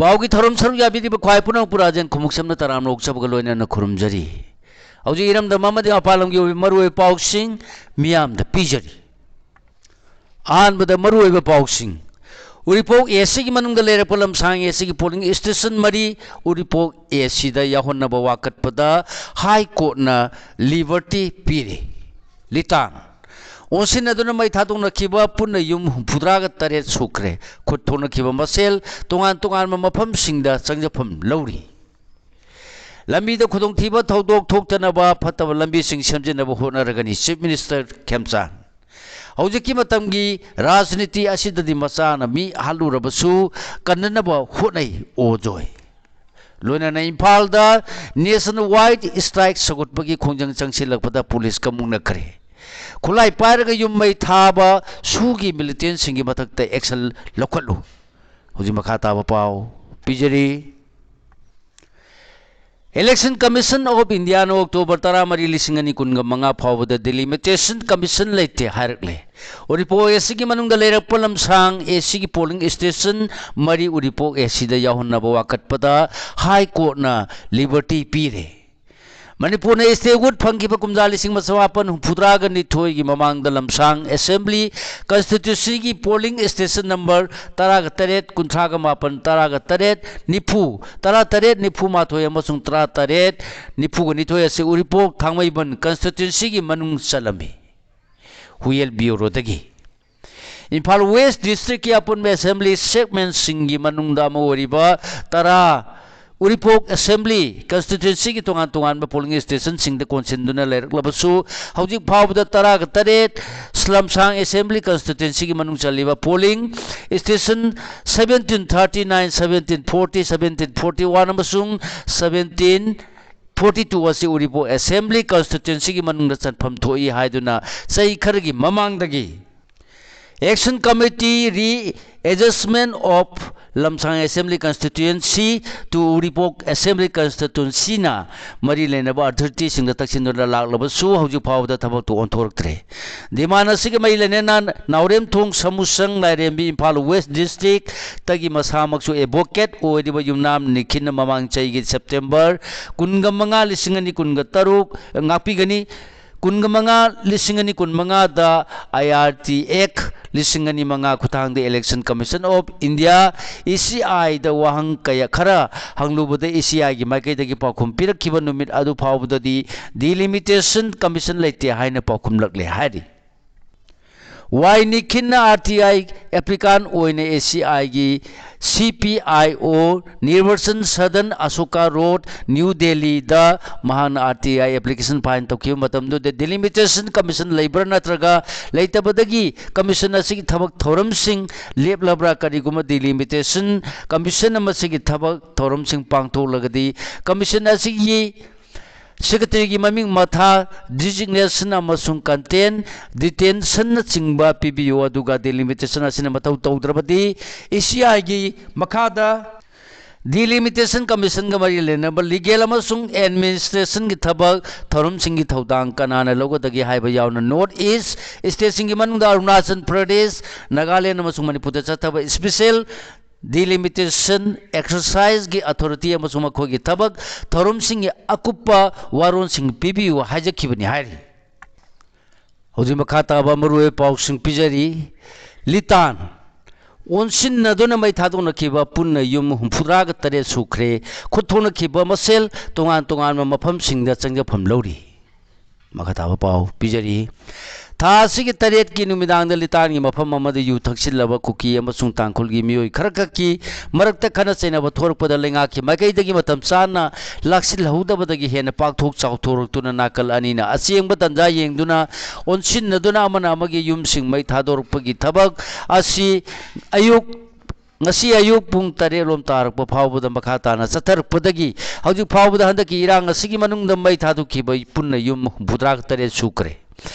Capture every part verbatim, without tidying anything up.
ꯄꯥꯎꯒꯤ ꯊꯧꯔꯝ ꯁꯔꯨꯛ ꯌꯥꯕꯤꯔꯤꯕ ꯈ꯭ꯋꯥꯏ ꯄꯨꯝꯅꯃꯛꯄꯨ ꯔꯥꯖꯦꯟ ꯈꯨꯃꯨꯛꯁꯝꯅ ꯇꯔꯥꯝꯅ ꯑꯣꯛꯆꯕꯒ ꯂꯣꯏꯅꯅ ꯈꯨꯔꯨꯝꯖꯔꯤ꯫ ꯍꯧꯖꯤꯛ ꯏꯔꯝꯗꯝ ꯑꯃꯗꯤ ꯃꯄꯥꯟ ꯂꯝꯒꯤ ꯑꯣꯏꯕ ꯃꯔꯨꯑꯣꯏꯕ ꯄꯥꯎꯁꯤꯡ ꯃꯤꯌꯥꯝꯗ ꯄꯤꯖꯔꯤ꯫ ꯑꯍꯥꯟꯕꯗ ꯃꯔꯨꯑꯣꯏꯕ ꯄꯥꯎꯁꯤꯡ꯫ ꯎꯔꯤꯄꯣꯛ ꯑꯦ ꯁꯤꯒꯤ ꯃꯅꯨꯡꯗ ꯂꯩꯔꯛꯄ ꯂꯝꯁꯥꯡ ꯑꯦ ꯁꯤꯒꯤ ꯄꯣꯂꯤꯡ ꯁ꯭ꯇꯦꯁꯟ ꯃꯔꯤ ꯎꯔꯤꯄꯣꯛ ꯑꯦ ꯁꯤꯗ ꯌꯥꯎꯍꯟꯅꯕ ꯋꯥꯀꯠꯄꯗ ꯍꯥꯏ ꯀꯣꯔꯠꯅ ꯂꯤꯕꯔꯇꯤ ꯄꯤꯔꯦ꯫ ꯂꯤꯇꯥꯟ ꯑꯣꯟꯁꯤꯟꯅꯗꯨꯅ ꯃꯩ ꯊꯥꯗꯣꯛꯅꯈꯤꯕ ꯄꯨꯟꯅ ꯌꯨꯝ ꯍꯨꯝꯐꯨꯇꯔꯥꯒ ꯇꯔꯦꯠ ꯁꯨꯈ꯭ꯔꯦ꯫ ꯈꯨꯠ ꯊꯣꯛꯅꯈꯤꯕ ꯃꯁꯦꯜ ꯇꯣꯉꯥꯟ ꯇꯣꯉꯥꯟꯕ ꯃꯐꯝꯁꯤꯡꯗ ꯆꯪꯖꯐꯝ ꯂꯧꯔꯤ꯫ ꯂꯝꯕꯤꯗ ꯈꯨꯗꯣꯡꯊꯤꯕ ꯊꯧꯗꯣꯛ ꯊꯣꯛꯇꯅꯕ ꯐꯠꯇꯕ ꯂꯝꯕꯤꯁꯤꯡ ꯁꯦꯝꯖꯤꯟꯅꯕ ꯍꯣꯠꯅꯔꯒꯅꯤ, ꯆꯤꯐ ꯃꯤꯅꯤꯁꯇꯔ ꯈꯦꯝꯆꯥꯟ꯫ ꯍꯧꯖꯤꯛꯀꯤ ꯃꯇꯝꯒꯤ ꯔꯥꯖꯅꯤꯇꯤ ꯑꯁꯤꯗꯗꯤ ꯃꯆꯥꯅ ꯃꯤ ꯍꯥꯠꯂꯨꯔꯕꯁꯨ ꯀꯟꯅꯅꯕ ꯍꯣꯠꯅꯩ, ꯑꯣ ꯖꯣꯏ꯫ ꯂꯣꯏꯅꯅ ꯏꯝꯐꯥꯜꯗ ꯅꯦꯁꯟ ꯋꯥꯏꯗ ꯁ꯭ꯇ꯭ꯔꯥꯏꯛ ꯁꯧꯒꯠꯄꯒꯤ ꯈꯣꯡꯖꯪ ꯆꯪꯁꯤꯜꯂꯛꯄꯗ ꯄꯨꯂꯤꯁꯀ ꯃꯨꯛꯅꯈ꯭ꯔꯦ꯫ ꯈꯨꯠꯂꯥꯏ ꯄꯥꯏꯔꯒ ꯌꯨꯝ ꯃꯩ ꯊꯥꯕ ꯁꯨꯒꯤ ꯃꯤꯂꯤꯇꯦꯟꯁꯤꯡꯒꯤ ꯃꯊꯛꯇ ꯑꯦꯛꯁꯟ ꯂꯧꯈꯠꯂꯨ꯫ ꯍꯧꯖꯤꯛ ꯃꯈꯥ ꯇꯥꯕ ꯄꯥꯎ ꯄꯤꯖꯔꯤ꯫ Election Commission of India ꯅ October ꯇꯔꯥꯃꯔꯤ, ꯂꯤꯁꯤꯡ ꯑꯅꯤ ꯀꯨꯟꯒ ꯃꯉꯥ ꯐꯥꯎꯕꯗ delimitation commission ꯂꯩꯇꯦ ꯍꯥꯏꯔꯛꯂꯦ꯫ ꯎꯔꯤꯄꯣꯛ ꯑꯦ ꯁꯤꯒꯤ ꯃꯅꯨꯡꯗ ꯂꯩꯔꯛꯄ ꯂꯝꯁꯥꯡ ꯑꯦ ꯁꯤꯒꯤ ꯄꯣꯂꯤꯡ ꯁ꯭ꯇꯦꯁꯟ ꯃꯔꯤ ꯎꯔꯤꯄꯣꯛ ꯑꯦ ꯁꯤꯗ ꯌꯥꯎꯍꯟꯅꯕ ꯋꯥꯀꯠꯄꯗ ꯍꯥꯏ ꯀꯣꯔꯠꯅ ꯂꯤꯕꯔꯇꯤ ꯄꯤꯔꯦ꯫ ꯃꯅꯤꯄꯨꯔꯅ statehood ꯐꯪꯈꯤꯕ ꯀꯨꯝꯖꯥ ꯂꯤꯁꯤꯡ ꯑꯃ ꯆꯃꯥꯄꯟ ꯍꯨꯝꯐꯨꯇꯔꯥꯒ ꯅꯤꯊꯣꯏꯒꯤ ꯃꯃꯥꯡꯗ ꯂꯝꯁꯥꯡ assembly constituency ꯒꯤ polling station number ꯇꯔꯥꯒ ꯇꯔꯦꯠ, ꯀꯨꯟꯊ꯭ꯔꯥꯒ ꯃꯥꯄꯟ, ꯇꯔꯥꯒ ꯇꯔꯦꯠ, ꯅꯤꯐꯨ, ꯇꯔꯥ ꯇꯔꯦꯠ ꯅꯤꯐꯨ ꯃꯥꯊꯣꯏ ꯑꯃꯁꯨꯡ ꯇꯔꯥ ꯇꯔꯦꯠ ꯅꯤꯐꯨꯒ ꯅꯤꯊꯣꯏ ꯑꯁꯤ ꯎꯔꯤꯄꯣꯛ ꯊꯥꯡꯃꯩꯕꯟ constituency ꯒꯤ ꯃꯅꯨꯡ ꯆꯜꯂꯝꯃꯤ꯫ ꯍꯨꯌꯦꯜ ꯕ꯭ꯌꯨꯔꯣꯗꯒꯤ꯫ ꯏꯝꯐꯥꯜ West district ꯀꯤ ꯑꯄꯨꯟꯕ assembly segment ꯁꯤꯡꯒꯤ ꯃꯅꯨꯡꯗ ꯑꯃ ꯑꯣꯏꯔꯤꯕ ꯇꯔꯥ ꯎꯔꯤꯄꯣꯛ assembly constituency ꯒꯤ ꯇꯣꯉꯥꯟ ꯇꯣꯉꯥꯟꯕ polling station ꯁꯤꯡꯗ ꯀꯣꯟꯁꯤꯟꯗꯨꯅ ꯂꯩꯔꯛꯂꯕꯁꯨ, ꯍꯧꯖꯤꯛ ꯐꯥꯎꯕꯗ ꯇꯔꯥꯒ ꯇꯔꯦꯠ ꯂꯝꯁꯥꯡ assembly constituency ꯒꯤ ꯃꯅꯨꯡ ꯆꯜꯂꯤꯕ polling station seventeen thirty nine, seventeen forty, seventeen forty one ꯑꯃꯁꯨꯡ seventeen forty two ꯑꯁꯤ ꯎꯔꯤꯄꯣꯛ assembly constituency ꯒꯤ ꯃꯅꯨꯡꯗ ꯆꯟꯐꯝ ꯊꯣꯛꯏ ꯍꯥꯏꯗꯨꯅ ꯆꯍꯤ ꯈꯔꯒꯤ ꯃꯃꯥꯡꯗꯒꯤ Action Committee Readjustment of Lamsang Assembly Constituency to Uripok Assembly Constituencyꯅ ꯃꯔꯤ ꯂꯩꯅꯕ authorityꯁꯤꯡꯗ ꯇꯛꯁꯤꯟꯗꯨꯅ ꯂꯥꯛꯂꯕꯁꯨ ꯍꯧꯖꯤꯛ ꯐꯥꯎꯕꯗ ꯊꯕꯛꯇꯨ ꯑꯣꯟꯊꯣꯔꯛꯇ꯭ꯔꯦ꯫ Demand ꯑꯁꯤꯒ ꯃꯔꯤ ꯂꯩꯅꯅ ꯅꯥꯎꯔꯦꯝꯊꯣꯡ ꯁꯃꯨꯁꯪ ꯂꯥꯏꯔꯦꯝꯕꯤ ꯏꯝꯐꯥꯜ West Districtꯇꯒꯤ ꯃꯁꯥꯃꯛꯁꯨ advocate ꯑꯣꯏꯔꯤꯕ ꯌꯨꯝꯅꯥꯝ ꯅꯤꯈꯤꯟꯅ ꯃꯃꯥꯡ ꯆꯍꯤꯒꯤ September ꯀꯨꯟꯒ ꯃꯉꯥ, ꯂꯤꯁꯤꯡ ꯑꯅꯤ ꯀꯨꯟꯒ ꯇꯔꯨꯛ, ꯉꯥꯛꯄꯤꯒꯅꯤ, ꯀꯨꯟꯒ ꯃꯉꯥ, ꯂꯤꯁꯤꯡ ꯑꯅꯤ ꯀꯨꯟꯃꯉꯥꯗ I R T Act ꯂꯤꯁꯤꯡ ꯑꯅꯤ ꯃꯉꯥ ꯈꯨꯠꯊꯥꯡꯗ Election Commission of India, E C Iꯗ ꯋꯥꯍꯪ ꯀꯌꯥ ꯈꯔ ꯍꯪꯂꯨꯕꯗ E C Iꯒꯤ ꯃꯥꯏꯀꯩꯗꯒꯤ ꯄꯥꯎꯈꯨꯝ ꯄꯤꯔꯛꯈꯤꯕ ꯅꯨꯃꯤꯠ ꯑꯗꯨ ꯐꯥꯎꯕꯗꯗꯤ Delimitation Commission ꯂꯩꯇꯦ ꯍꯥꯏꯅ ꯄꯥꯎꯈꯨꯝꯂꯛꯂꯦ ꯍꯥꯏꯔꯤ꯫ ꯋꯥꯏ ꯅꯤꯈꯤꯟꯅ R T I applicant ꯑꯣꯏꯅ A C Iꯒꯤ C P I O Nirvachan Sadan, Ashoka Road, New Delhiꯗ ꯃꯍꯥꯛꯅ R T I application file ꯇꯧꯈꯤꯕ ꯃꯇꯝꯗꯨꯗ Delimitation Commission ꯂꯩꯕ꯭ꯔꯥ ꯅꯠꯇ꯭ꯔꯒ ꯂꯩꯇꯕꯗꯒꯤ commission ꯑꯁꯤꯒꯤ ꯊꯕꯛ ꯊꯧꯔꯝꯁꯤꯡ ꯂꯦꯞꯂꯕ꯭ꯔꯥ? ꯀꯔꯤꯒꯨꯝꯕ Delimitation Commission ꯑꯃ ꯑꯁꯤꯒꯤ ꯊꯕꯛ ꯊꯧꯔꯝꯁꯤꯡ ꯄꯥꯡꯊꯣꯛꯂꯒꯗꯤ commission ꯑꯁꯤꯒꯤ Secretaryꯒꯤ ꯃꯃꯤꯡ ꯃꯊꯥ, designation ꯑꯃꯁꯨꯡ content, detainsꯅꯆꯤꯡꯕ ꯄꯤꯕꯤꯌꯨ, ꯑꯗꯨꯒ Delimitation ꯑꯁꯤꯅ ꯃꯊꯧ ꯇꯧꯗ꯭ꯔꯕꯗꯤ E C Iꯒꯤ ꯃꯈꯥꯗ Delimitation Commissionꯒ ꯃꯔꯤ ꯂꯩꯅꯕ legal ꯑꯃꯁꯨꯡ administrationꯒꯤ ꯊꯕꯛ ꯊꯧꯔꯝꯁꯤꯡꯒꯤ ꯊꯧꯗꯥꯡ ꯀꯅꯥꯅ ꯂꯧꯒꯗꯒꯦ ꯍꯥꯏꯕ ꯌꯥꯎꯅ North East stateꯁꯤꯡꯒꯤ ꯃꯅꯨꯡꯗ ꯑꯔꯨꯅꯥꯆꯜ ꯄ꯭ꯔꯗꯦꯁ, ꯅꯥꯒꯥꯂꯦꯟ ꯑꯃꯁꯨꯡ ꯃꯅꯤꯄꯨꯔꯗ ꯆꯠꯊꯕ special Delimitation Exerciseꯒꯤ authority ꯑꯃꯁꯨꯡ ꯃꯈꯣꯏꯒꯤ ꯊꯕꯛ ꯊꯧꯔꯝꯁꯤꯡꯒꯤ ꯑꯀꯨꯞꯄ ꯋꯥꯔꯣꯜꯁꯤꯡ ꯄꯤꯕꯤꯌꯨ ꯍꯥꯏꯖꯈꯤꯕꯅꯤ ꯍꯥꯏꯔꯤ꯫ ꯍꯧꯖꯤꯛ ꯃꯈꯥ ꯇꯥꯕ ꯃꯔꯨꯑꯣꯏꯕ ꯄꯥꯎꯁꯤꯡ ꯄꯤꯖꯔꯤ꯫ ꯂꯤꯇꯥꯟ ꯑꯣꯟꯁꯤꯟꯅꯗꯨꯅ ꯃꯩ ꯊꯥꯗꯣꯛꯅꯈꯤꯕ ꯄꯨꯟꯅ ꯌꯨꯝ ꯍꯨꯝꯐꯨꯇꯔꯥꯒ ꯇꯔꯦꯠ ꯁꯨꯈ꯭ꯔꯦ꯫ ꯈꯨꯠ ꯊꯣꯛꯅꯈꯤꯕ ꯃꯁꯦꯜ ꯇꯣꯉꯥꯟ ꯇꯣꯉꯥꯟꯕ ꯃꯐꯝꯁꯤꯡꯗ ꯆꯪꯖꯐꯝ ꯂꯧꯔꯤ꯫ ꯃꯈꯥ ꯇꯥꯕ ꯄꯥꯎ ꯄꯤꯖꯔꯤ꯫ ꯊꯥ ꯑꯁꯤꯒꯤ ꯇꯔꯦꯠꯀꯤ ꯅꯨꯃꯤꯗꯥꯡꯗ ꯂꯤꯇꯥꯟꯒꯤ ꯃꯐꯝ ꯑꯃꯗ ꯌꯨ ꯊꯛꯆꯤꯜꯂꯕ ꯀꯨꯀꯤ ꯑꯃꯁꯨꯡ ꯇꯥꯡꯈꯨꯜꯒꯤ ꯃꯤꯑꯣꯏ ꯈꯔꯈꯛꯀꯤ ꯃꯔꯛꯇ ꯈꯠꯅ ꯆꯩꯅꯕ ꯊꯣꯔꯛꯄꯗ ꯂꯩꯉꯥꯛꯀꯤ ꯃꯥꯏꯀꯩꯗꯒꯤ ꯃꯇꯝ ꯆꯥꯅ ꯂꯥꯛꯁꯤꯜꯍꯧꯗꯕꯗꯒꯤ ꯍꯦꯟꯅ ꯄꯥꯛꯊꯣꯛ ꯆꯥꯎꯊꯣꯔꯛꯇꯨꯅ ꯅꯥꯀꯜ ꯑꯅꯤꯅ ꯑꯆꯦꯡꯕ ꯇꯥꯟꯖꯥ ꯌꯦꯡꯗꯨꯅ ꯑꯣꯟꯁꯤꯟꯅꯗꯨꯅ ꯑꯃꯅ ꯑꯃꯒꯤ ꯌꯨꯝꯁꯤꯡ ꯃꯩ ꯊꯥꯗꯣꯔꯛꯄꯒꯤ ꯊꯕꯛ ꯑꯁꯤ ꯑꯌꯨꯛ ꯉꯁꯤ ꯑꯌꯨꯛ ꯄꯨꯡ ꯇꯔꯦꯠ ꯂꯣꯝ ꯇꯥꯔꯛꯄ ꯐꯥꯎꯕꯗ ꯃꯈꯥ ꯇꯥꯅ ꯆꯠꯊꯔꯛꯄꯗꯒꯤ ꯍꯧꯖꯤꯛ ꯐꯥꯎꯕꯗ ꯍꯟꯗꯛꯀꯤ ꯏꯔꯥꯡ ꯑꯁꯤꯒꯤ ꯃꯅꯨꯡꯗ ꯃꯩ ꯊꯥꯗꯣꯛꯈꯤꯕ ꯄꯨꯟꯅ ꯌꯨꯝ ꯍꯨꯝꯐꯨꯇꯔꯥ ꯇꯔꯦꯠ ꯁꯨꯈ꯭ꯔꯦ꯫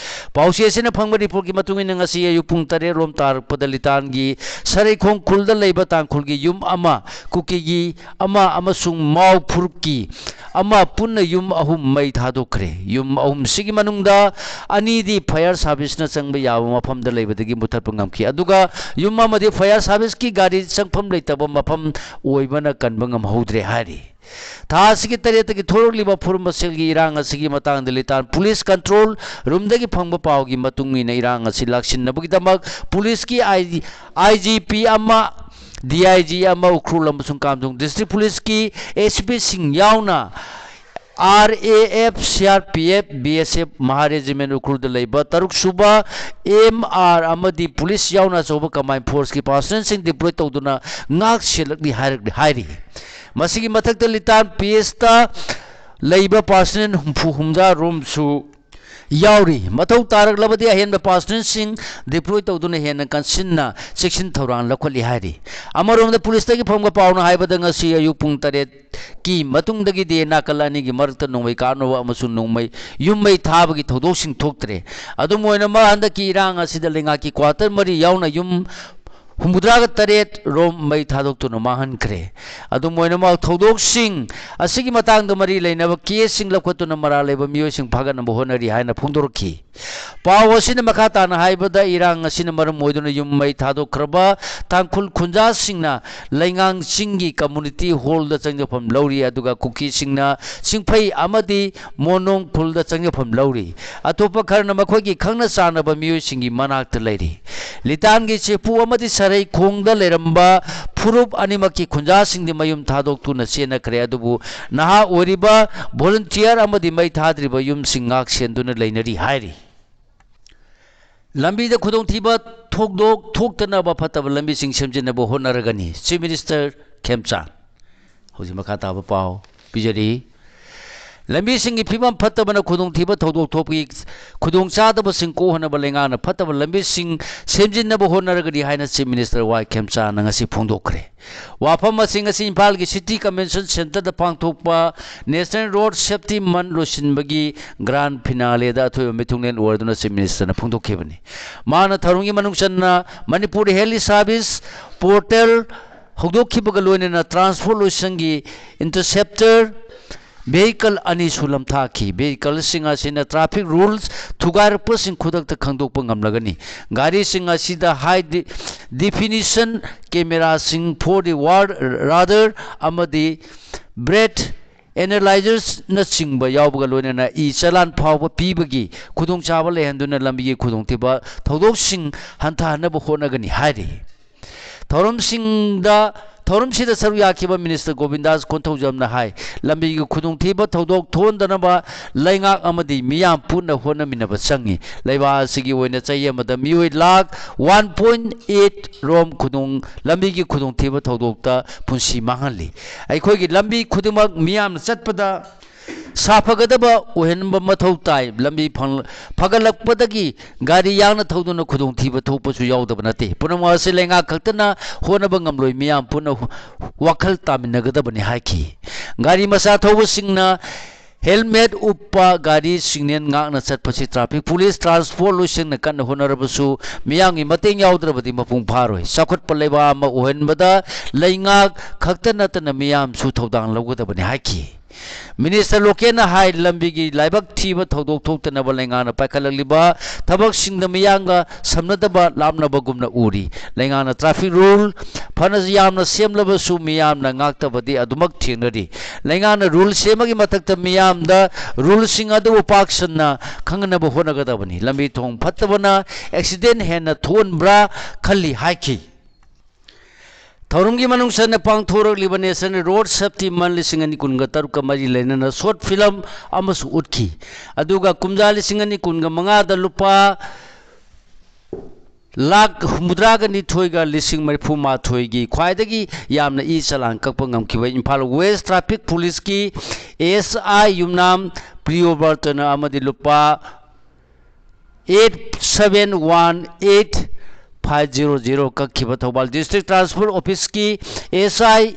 ꯄꯥꯎꯆꯦ ꯑꯁꯤꯅ ꯐꯪꯕ ꯔꯤꯄꯣꯔꯠꯀꯤ ꯃꯇꯨꯡ ꯏꯟꯅ, ꯉꯁꯤ ꯑꯌꯨꯛ ꯄꯨꯡ ꯇꯔꯦꯠ ꯔꯣꯝ ꯇꯥꯔꯛꯄꯗ ꯂꯤꯇꯥꯟꯒꯤ ꯁꯔꯩꯈꯣꯡ ꯈꯨꯜꯗ ꯂꯩꯕ ꯇꯥꯡꯈꯨꯜꯒꯤ ꯌꯨꯝ ꯑꯃ, ꯀꯨꯀꯤꯒꯤ ꯑꯃ ꯑꯃꯁꯨꯡ ꯃꯥꯎ ꯐꯨꯔꯨꯞꯀꯤ ꯑꯃ, ꯄꯨꯟꯅ ꯌꯨꯝ ꯑꯍꯨꯝ ꯃꯩ ꯊꯥꯗꯣꯛꯈ꯭ꯔꯦ꯫ ꯌꯨꯝ ꯑꯍꯨꯝꯁꯤꯒꯤ ꯃꯅꯨꯡꯗ ꯑꯅꯤꯗꯤ fire serviceꯅ ꯆꯪꯕ ꯌꯥꯕ ꯃꯐꯝꯗ ꯂꯩꯕꯗꯒꯤ ꯃꯨꯊꯠꯄ ꯉꯝꯈꯤ, ꯑꯗꯨꯒ ꯌꯨꯝ ꯑꯃꯗꯤ fire serviceꯀꯤ ꯒꯥꯔꯤ ꯆꯪꯐꯝ ꯂꯩꯇꯕ ꯃꯐꯝ ꯑꯣꯏꯕꯅ ꯀꯟꯕ ꯉꯝꯍꯧꯗ꯭ꯔꯦ ꯍꯥꯏꯔꯤ꯫ ꯊꯥ ꯑꯁꯤꯒꯤ ꯇꯔꯦꯠꯇꯒꯤ ꯊꯣꯛꯂꯛꯂꯤꯕ ꯐꯨꯔꯨꯞ ꯃꯁꯦꯜꯒꯤ ꯏꯔꯥꯡ ꯑꯁꯤꯒꯤ ꯃꯇꯥꯡꯗ ꯂꯤꯇꯥꯟ ꯄꯨꯂꯤꯁ ꯀꯟꯇ꯭ꯔꯣꯜ ꯔꯨꯝꯗꯒꯤ ꯐꯪꯕ ꯄꯥꯎꯒꯤ ꯃꯇꯨꯡ ꯏꯟꯅ, ꯏꯔꯥꯡ ꯑꯁꯤ ꯂꯥꯛꯁꯤꯟꯅꯕꯒꯤꯗꯃꯛ ꯄꯨꯂꯤꯁꯀꯤ ꯑꯥꯏ ꯖꯤ ꯄꯤ ꯑꯃ, ꯗꯤ ꯑꯥꯏ ꯖꯤ ꯑꯃ, ꯎꯈ꯭ꯔꯨꯜ ꯑꯃꯁꯨꯡ ꯀꯥꯝꯖꯣꯡ ꯗꯤꯁꯇ꯭ꯔꯤꯛ ꯄꯨꯂꯤꯁꯀꯤ ꯑꯦꯁ ꯄꯤꯁꯤꯡ ꯌꯥꯎꯅ R A F, C R P F, B S F, ꯃꯍꯥ ꯔꯦꯖꯤꯃꯦꯟ ꯎꯈ꯭ꯔꯨꯜꯗ ꯂꯩꯕ ꯇꯔꯨꯛ ꯁꯨꯕ ꯑꯦꯝ ꯑꯥꯔ ꯑꯃꯗꯤ ꯄꯨꯂꯤꯁ ꯌꯥꯎꯅ ꯑꯆꯧꯕ ꯀꯝꯕꯥꯏꯟ ꯐꯣꯔꯁꯀꯤ ꯄꯥꯔꯁꯅꯦꯜꯁꯤꯡ ꯗꯤꯄ꯭ꯂꯣꯏ ꯇꯧꯗꯨꯅ ꯉꯥꯛ ꯁꯦꯜꯂꯛꯂꯤ ꯍꯥꯏꯔꯛꯂꯤ ꯍꯥꯏꯔꯤ꯫ ꯃꯁꯤꯒꯤ ꯃꯊꯛꯇ ꯂꯤꯇꯥꯟ ꯄꯤ ꯑꯦꯁꯇ ꯂꯩꯕ ꯄꯥꯔꯁꯅꯦꯜ ꯍꯨꯝꯐꯨ ꯍꯨꯝꯗ꯭ꯔꯥ ꯔꯣꯝꯁꯨ ꯌꯥꯎꯔꯤ꯫ ꯃꯊꯧ ꯇꯥꯔꯛꯂꯕꯗꯤ ꯑꯍꯦꯟꯕ ꯄꯥꯔꯁꯅꯦꯜꯁꯤꯡ ꯗꯤꯄ꯭ꯂꯣꯏ ꯇꯧꯗꯨꯅ ꯍꯦꯟꯅ ꯀꯟꯁꯤꯟꯅ ꯆꯦꯛꯁꯤꯟ ꯊꯧꯔꯥꯡ ꯂꯧꯈꯠꯂꯤ ꯍꯥꯏꯔꯤ꯫ ꯑꯃꯔꯣꯝꯗ ꯄꯨꯂꯤꯁꯇꯒꯤ ꯐꯪꯕ ꯄꯥꯎꯅ ꯍꯥꯏꯕꯗ, ꯉꯁꯤ ꯑꯌꯨꯛ ꯄꯨꯡ ꯇꯔꯦꯠꯀꯤ ꯃꯇꯨꯡꯗꯒꯤꯗꯤ ꯅꯥꯀꯜ ꯑꯅꯤꯒꯤ ꯃꯔꯛꯇ ꯅꯣꯡꯃꯩ ꯀꯥꯞꯅꯕ ꯑꯃꯁꯨꯡ ꯅꯣꯡꯃꯩ, ꯌꯨꯝ ꯃꯩ ꯊꯥꯕꯒꯤ ꯊꯧꯗꯣꯛꯁꯤꯡ ꯊꯣꯛꯇ꯭ꯔꯦ꯫ ꯑꯗꯨꯝ ꯑꯣꯏꯅꯃꯛ, ꯍꯟꯗꯛꯀꯤ ꯏꯔꯥꯡ ꯑꯁꯤꯗ ꯂꯩꯉꯥꯛꯀꯤ ꯀ꯭ꯋꯥꯇꯔ ꯃꯔꯤ ꯌꯥꯎꯅ ꯌꯨꯝ ꯍꯨꯝꯐꯨꯇꯔꯥꯒ ꯇꯔꯦꯠ ꯔꯣꯝ ꯃꯩ ꯊꯥꯗꯣꯛꯇꯨꯅ ꯃꯥꯡꯍꯟꯈ꯭ꯔꯦ꯫ ꯑꯗꯨꯝ ꯑꯣꯏꯅꯃꯛ, ꯊꯧꯗꯣꯛꯁꯤꯡ ꯑꯁꯤꯒꯤ ꯃꯇꯥꯡꯗ ꯃꯔꯤ ꯂꯩꯅꯕ ꯀꯦꯁꯁꯤꯡ ꯂꯧꯈꯠꯇꯨꯅ ꯃꯔꯥꯜ ꯂꯩꯕ ꯃꯤꯑꯣꯏꯁꯤꯡ ꯐꯥꯒꯠꯅꯕ ꯍꯣꯠꯅꯔꯤ ꯍꯥꯏꯅ ꯐꯣꯡꯗꯣꯔꯛꯈꯤ꯫ ꯄꯥꯎ ꯑꯁꯤꯅ ꯃꯈꯥ ꯇꯥꯅ ꯍꯥꯏꯕꯗ, ꯏꯔꯥꯡ ꯑꯁꯤꯅ ꯃꯔꯝ ꯑꯣꯏꯗꯨꯅ ꯌꯨꯝ ꯃꯩ ꯊꯥꯗꯣꯛꯈ꯭ꯔꯕ ꯇꯥꯡꯈꯨꯜ ꯈꯨꯟꯖꯥꯁꯤꯡꯅ ꯂꯩꯉꯥꯡ ꯆꯤꯡꯒꯤ ꯀꯝꯃꯨꯅꯤꯇꯤ ꯍꯣꯜꯗ ꯆꯪꯖꯐꯝ ꯂꯧꯔꯤ, ꯑꯗꯨꯒ ꯀꯨꯀꯤꯁꯤꯡꯅ ꯆꯤꯡꯐꯩ ꯑꯃꯗꯤ ꯃꯣꯅꯣꯡ ꯈꯨꯜꯗ ꯆꯪꯖꯐꯝ ꯂꯧꯔꯤ꯫ ꯑꯇꯣꯞꯄ ꯈꯔꯅ ꯃꯈꯣꯏꯒꯤ ꯈꯪꯅ ꯆꯥꯟꯅꯕ ꯃꯤꯑꯣꯏꯁꯤꯡꯒꯤ ꯃꯅꯥꯛꯇ ꯂꯩꯔꯤ꯫ ꯂꯤꯇꯥꯟꯒꯤ ꯆꯦꯐꯨ ꯑꯃꯗꯤ ꯁꯔꯩꯈꯣꯡꯗ ꯂꯩꯔꯝꯕ ꯐꯨꯔꯨꯞ ꯑꯅꯤꯃꯛꯀꯤ ꯈꯨꯟꯖꯥꯁꯤꯡꯗꯤ ꯃꯌꯨꯝ ꯊꯥꯗꯣꯛꯇꯨꯅ ꯆꯦꯟꯅꯈ꯭ꯔꯦ, ꯑꯗꯨꯕꯨ ꯅꯍꯥ ꯑꯣꯏꯔꯤꯕ ꯚꯣꯂꯨꯟꯇꯤꯌꯔ ꯑꯃꯗꯤ ꯃꯩ ꯊꯥꯗ꯭ꯔꯤꯕ ꯌꯨꯝꯁꯤꯡ ꯉꯥꯛ ꯁꯦꯟꯗꯨꯅ ꯂꯩꯅꯔꯤ ꯍꯥꯏꯔꯤ꯫ ꯂꯝꯕꯤꯗ ꯈꯨꯗꯣꯡꯊꯤꯕ ꯊꯣꯛꯗꯣꯛ-, ꯊꯣꯛꯇꯅꯕ ꯐꯠꯇꯕ ꯂꯝꯕꯤꯁꯤꯡ ꯁꯦꯝꯖꯤꯟꯅꯕ ꯍꯣꯠꯅꯔꯒꯅꯤ, ꯆꯤꯐ ꯃꯤꯅꯤꯁꯇꯔ ꯈꯦꯝꯆꯥꯟ꯫ ꯍꯧꯖꯤꯛ ꯃꯈꯥ ꯇꯥꯕ ꯄꯥꯎ ꯄꯤꯖꯔꯤ꯫ ꯂꯝꯕꯤꯁꯤꯡꯒꯤ ꯐꯤꯕꯝ ꯐꯠꯇꯕꯅ ꯈꯨꯗꯣꯡꯊꯤꯕ ꯊꯧꯗꯣꯛ ꯊꯣꯛꯄꯒꯤ ꯈꯨꯗꯣꯡꯆꯥꯗꯕꯁꯤꯡ ꯀꯣꯛꯍꯟꯅꯕ ꯂꯩꯉꯥꯛꯅ ꯐꯠꯇꯕ ꯂꯝꯕꯤꯁꯤꯡ ꯁꯦꯝꯖꯤꯟꯅꯕ ꯍꯣꯠꯅꯔꯒꯅꯤ ꯍꯥꯏꯅ Chief Minister ꯋꯥꯏ ꯈꯦꯝꯆꯥꯅ ꯉꯁꯤ ꯐꯣꯡꯗꯣꯛꯈ꯭ꯔꯦ꯫ ꯋꯥꯐꯝ ꯑꯁꯤ ꯉꯁꯤ ꯏꯝꯐꯥꯜꯒꯤ City Convention Centreꯗ ꯄꯥꯡꯊꯣꯛꯄ National Road Safety Month ꯂꯣꯏꯁꯤꯟꯕꯒꯤ grand finaleꯗ ꯑꯊꯣꯏꯕ ꯃꯤꯊꯨꯡꯂꯦꯟ ꯑꯣꯏꯔꯗꯨꯅ Chief Ministerꯅ ꯐꯣꯡꯗꯣꯛꯈꯤꯕꯅꯤ꯫ ꯃꯥꯅ ꯊꯧꯔꯝꯒꯤ ꯃꯅꯨꯡ ꯆꯟꯅ ꯃꯅꯤꯄꯨꯔ Health Service Portal ꯍꯧꯗꯣꯛꯈꯤꯕꯒ ꯂꯣꯏꯅꯅ transport ꯂꯣꯏꯁꯪꯒꯤ interceptor vehicle ꯑꯅꯤꯁꯨ ꯂꯝꯊꯥꯈꯤ꯫ Vehicleꯁꯤꯡ ꯑꯁꯤꯅ traffic rules ꯊꯨꯒꯥꯏꯔꯛꯄꯁꯤꯡ ꯈꯨꯗꯛꯇ ꯈꯪꯗꯣꯛꯄ ꯉꯝꯂꯒꯅꯤ꯫ ꯒꯥꯔꯤꯁꯤꯡ ꯑꯁꯤꯗ high de-, definition cameraꯁꯤꯡ, four D wall radar ꯑꯃꯗꯤ breath analyzerꯅꯆꯤꯡꯕ ꯌꯥꯎꯕꯒ ꯂꯣꯏꯅꯅ e-challan ꯐꯥꯎꯕ ꯄꯤꯕꯒꯤ ꯈꯨꯗꯣꯡꯆꯥꯕ ꯂꯩꯍꯟꯗꯨꯅ ꯂꯝꯕꯤꯒꯤ ꯈꯨꯗꯣꯡꯊꯤꯕ ꯊꯧꯗꯣꯛꯁꯤꯡ ꯍꯟꯊꯍꯟꯅꯕ ꯍꯣꯠꯅꯒꯅꯤ ꯍꯥꯏꯔꯤ꯫ ꯊꯧꯔꯝꯁꯤꯡꯗ, ꯊꯧꯔꯝꯁꯤꯗ ꯁꯔꯨꯛ ꯌꯥꯈꯤꯕ Minister ꯒꯣꯕꯤꯟꯗꯥꯁ ꯀꯣꯟꯊꯧꯖꯝꯅ ꯍꯥꯏ, ꯂꯝꯕꯤꯒꯤ ꯈꯨꯗꯣꯡꯊꯤꯕ ꯊꯧꯗꯣꯛ ꯊꯣꯛꯍꯟꯗꯅꯕ ꯂꯩꯉꯥꯛ ꯑꯃꯗꯤ ꯃꯤꯌꯥꯝ ꯄꯨꯟꯅ ꯍꯣꯠꯅꯃꯤꯟꯅꯕ ꯆꯪꯏ꯫ ꯂꯩꯕꯥꯛ ꯑꯁꯤꯒꯤ ꯑꯣꯏꯅ ꯆꯍꯤ ꯑꯃꯗ ꯃꯤꯑꯣꯏ ꯂꯥꯈ one point eight ꯔꯣꯝ ꯈꯨꯗꯣꯡ, ꯂꯝꯕꯤꯒꯤ ꯈꯨꯗꯣꯡꯊꯤꯕ ꯊꯧꯗꯣꯛꯇ ꯄꯨꯟꯁꯤ ꯃꯥꯡꯍꯜꯂꯤ꯫ ꯑꯩꯈꯣꯏꯒꯤ ꯂꯝꯕꯤ ꯈꯨꯗꯤꯡꯃꯛ ꯃꯤꯌꯥꯝꯅ ꯆꯠꯄꯗ ꯁꯥꯐꯒꯗꯕ ꯑꯣꯏꯍꯟꯕ ꯃꯊꯧ ꯇꯥꯏ꯫ ꯂꯝꯕꯤ ꯐꯪ-, ꯐꯒꯠꯂꯛꯄꯗꯒꯤ ꯒꯥꯔꯤ ꯌꯥꯡꯅ ꯊꯧꯗꯨꯅ ꯈꯨꯗꯣꯡꯊꯤꯕ ꯊꯣꯛꯄꯁꯨ ꯌꯥꯎꯗꯕ ꯅꯠꯇꯦ꯫ ꯄꯨꯝꯅꯃꯛ ꯑꯁꯤ ꯂꯩꯉꯥꯛ ꯈꯛꯇꯅ ꯍꯣꯠꯅꯕ ꯉꯝꯂꯣꯏ, ꯃꯤꯌꯥꯝ ꯄꯨꯟꯅ ꯋꯥꯈꯜ ꯇꯥꯃꯤꯟꯅꯒꯗꯕꯅꯤ ꯍꯥꯏꯈꯤ꯫ ꯒꯥꯔꯤ ꯃꯆꯥ ꯊꯧꯕꯁꯤꯡꯅ helmet ꯎꯞꯄ ꯒꯥꯔꯤ signal ꯉꯥꯛꯅ ꯆꯠꯄꯁꯤ traffic police, transport ꯂꯣꯏꯁꯪꯅ ꯀꯟꯅ ꯍꯣꯠꯅꯔꯕꯁꯨ ꯃꯤꯌꯥꯝꯒꯤ ꯃꯇꯦꯡ ꯌꯥꯎꯗ꯭ꯔꯕꯗꯤ ꯃꯄꯨꯡ ꯐꯥꯔꯣꯏ꯫ ꯆꯥꯎꯈꯠꯄ ꯂꯩꯕꯥꯛ ꯑꯃ ꯑꯣꯏꯍꯟꯕꯗ ꯂꯩꯉꯥꯛ ꯈꯛꯇ ꯅꯠꯇꯅ ꯃꯤꯌꯥꯝꯁꯨ ꯊꯧꯗꯥꯡ ꯂꯧꯒꯗꯕꯅꯤ ꯍꯥꯏꯈꯤ꯫ Minister ꯂꯣꯀꯦꯟꯅ ꯍꯥꯏ, ꯂꯝꯕꯤꯒꯤ ꯂꯥꯏꯕꯛ ꯊꯤꯕ ꯊꯧꯗꯣꯛ ꯊꯣꯛꯇꯅꯕ ꯂꯩꯉꯥꯛꯅ ꯄꯥꯏꯈꯠꯂꯛꯂꯤꯕ ꯊꯕꯛꯁꯤꯡꯗ ꯃꯤꯌꯥꯝꯒ ꯁꯝꯅꯗꯕ ꯂꯥꯞꯅꯕꯒꯨꯝꯅ ꯎꯔꯤ꯫ ꯂꯩꯉꯥꯛꯅ traffic rule ꯐꯅ ꯌꯥꯝꯅ ꯁꯦꯝꯂꯕꯁꯨ ꯃꯤꯌꯥꯝꯅ ꯉꯥꯛꯇꯕꯗꯤ ꯑꯗꯨꯃꯛ ꯊꯦꯡꯅꯔꯤ꯫ ꯂꯩꯉꯥꯛꯅ rule ꯁꯦꯝꯕꯒꯤ ꯃꯊꯛꯇ ꯃꯤꯌꯥꯝꯗ ruleꯁꯤꯡ ꯑꯗꯨꯕꯨ ꯄꯥꯛ ꯁꯟꯅ ꯈꯪꯍꯟꯅꯕ ꯍꯣꯠꯅꯒꯗꯕꯅꯤ꯫ ꯂꯝꯕꯤ ꯊꯣꯡ ꯐꯠꯇꯕꯅ accident ꯍꯦꯟꯅ ꯊꯣꯛꯍꯟꯕ꯭ꯔꯥ ꯈꯜꯂꯤ ꯍꯥꯏꯈꯤ꯫ ꯊꯧꯔꯝꯒꯤ ꯃꯅꯨꯡ ꯆꯟꯅ ꯄꯥꯡꯊꯣꯔꯛꯂꯤꯕ National Road Safety Month ꯂꯤꯁꯤꯡ ꯑꯅꯤ ꯀꯨꯟꯒ ꯇꯔꯨꯛꯀ ꯃꯔꯤ ꯂꯩꯅꯅ short film ꯑꯃꯁꯨ ꯎꯠꯈꯤ꯫ ꯑꯗꯨꯒ ꯀꯨꯝꯖꯥ ꯂꯤꯁꯤꯡ ꯑꯅꯤ ꯀꯨꯟꯒ ꯃꯉꯥꯗ ꯂꯨꯄꯥ ꯂꯥꯈ ꯍꯨꯝꯐꯨꯇꯔꯥꯒ ꯅꯤꯊꯣꯏꯒ ꯂꯤꯁꯤꯡ ꯃꯔꯤꯐꯨ ꯃꯥꯊꯣꯏꯒꯤ ꯈ꯭ꯋꯥꯏꯗꯒꯤ ꯌꯥꯝꯅ ꯏ ꯆꯂꯥꯟ ꯀꯛꯄ ꯉꯝꯈꯤꯕ ꯏꯝꯐꯥꯜ ꯋꯦꯁ ꯇ꯭ꯔꯥꯐꯤꯛ ꯄꯨꯂꯤꯁꯀꯤ ꯑꯦꯁ ꯑꯥꯏ ꯌꯨꯝꯅꯥꯝ ꯄ꯭ꯔꯤꯌꯣꯕꯔꯇꯅ ꯑꯃꯗꯤ ꯂꯨꯄꯥ eight seven one eight five zero zero ꯀꯛꯈꯤꯕ ꯊꯧꯕꯥꯜ ꯗꯤꯁꯇ꯭ꯔꯤꯛ ꯇ꯭ꯔꯥꯟꯁꯄꯣꯔꯠ ꯑꯣꯐꯤꯁꯀꯤ S I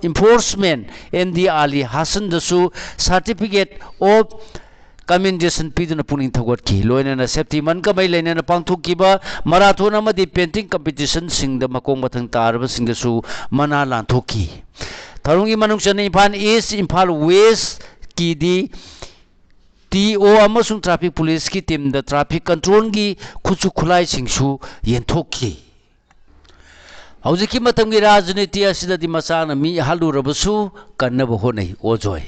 enforcement N D Ali ꯍꯥꯁꯟꯗꯁꯨ certificate of commendation ꯄꯤꯗꯨꯅ ꯄꯨꯛꯅꯤꯡ ꯊꯧꯒꯠꯈꯤ꯫ ꯂꯣꯏꯅꯅ ꯁꯦꯞꯇꯤ ꯃꯟꯀ ꯃꯔꯤ ꯂꯩꯅꯅ ꯄꯥꯡꯊꯣꯛꯈꯤꯕ ꯃꯔꯥꯊꯣꯟ ꯑꯃꯗꯤ ꯄꯦꯟꯇꯤꯡ ꯀꯝꯄꯤꯇꯤꯁꯟꯁꯤꯡꯗ ꯃꯈꯣꯡ ꯃꯊꯪ ꯇꯥꯔꯕꯁꯤꯡꯗꯁꯨ ꯃꯅꯥ ꯂꯥꯟꯊꯣꯛꯈꯤ꯫ ꯊꯧꯔꯝꯒꯤ ꯃꯅꯨꯡ ꯆꯟꯅ ꯏꯝꯐꯥꯜ ꯏꯁ, ꯏꯝꯐꯥꯜ ꯋꯦꯁꯀꯤ ꯗꯤ ꯇꯤ ꯑꯣ ꯑꯃꯁꯨꯡ ꯇ꯭ꯔꯥꯐꯤꯛ ꯄꯨꯂꯤꯁꯀꯤ ꯇꯤꯝꯗ ꯇ꯭ꯔꯥꯐꯤꯛ ꯀꯟꯇ꯭ꯔꯣꯜꯒꯤ ꯈꯨꯠꯁꯨ ꯈꯨꯠꯂꯥꯏꯁꯤꯡꯁꯨ ꯌꯦꯟꯊꯣꯛꯈꯤ꯫ ꯍꯧꯖꯤꯛꯀꯤ ꯃꯇꯝꯒꯤ ꯔꯥꯖꯅꯤꯇꯤ ꯑꯁꯤꯗꯗꯤ ꯃꯆꯥꯅ ꯃꯤ ꯍꯥꯠꯂꯨꯔꯕꯁꯨ ꯀꯟꯅꯕ ꯍꯣꯠꯅꯩ꯫ ꯑꯣꯖꯣꯏ꯫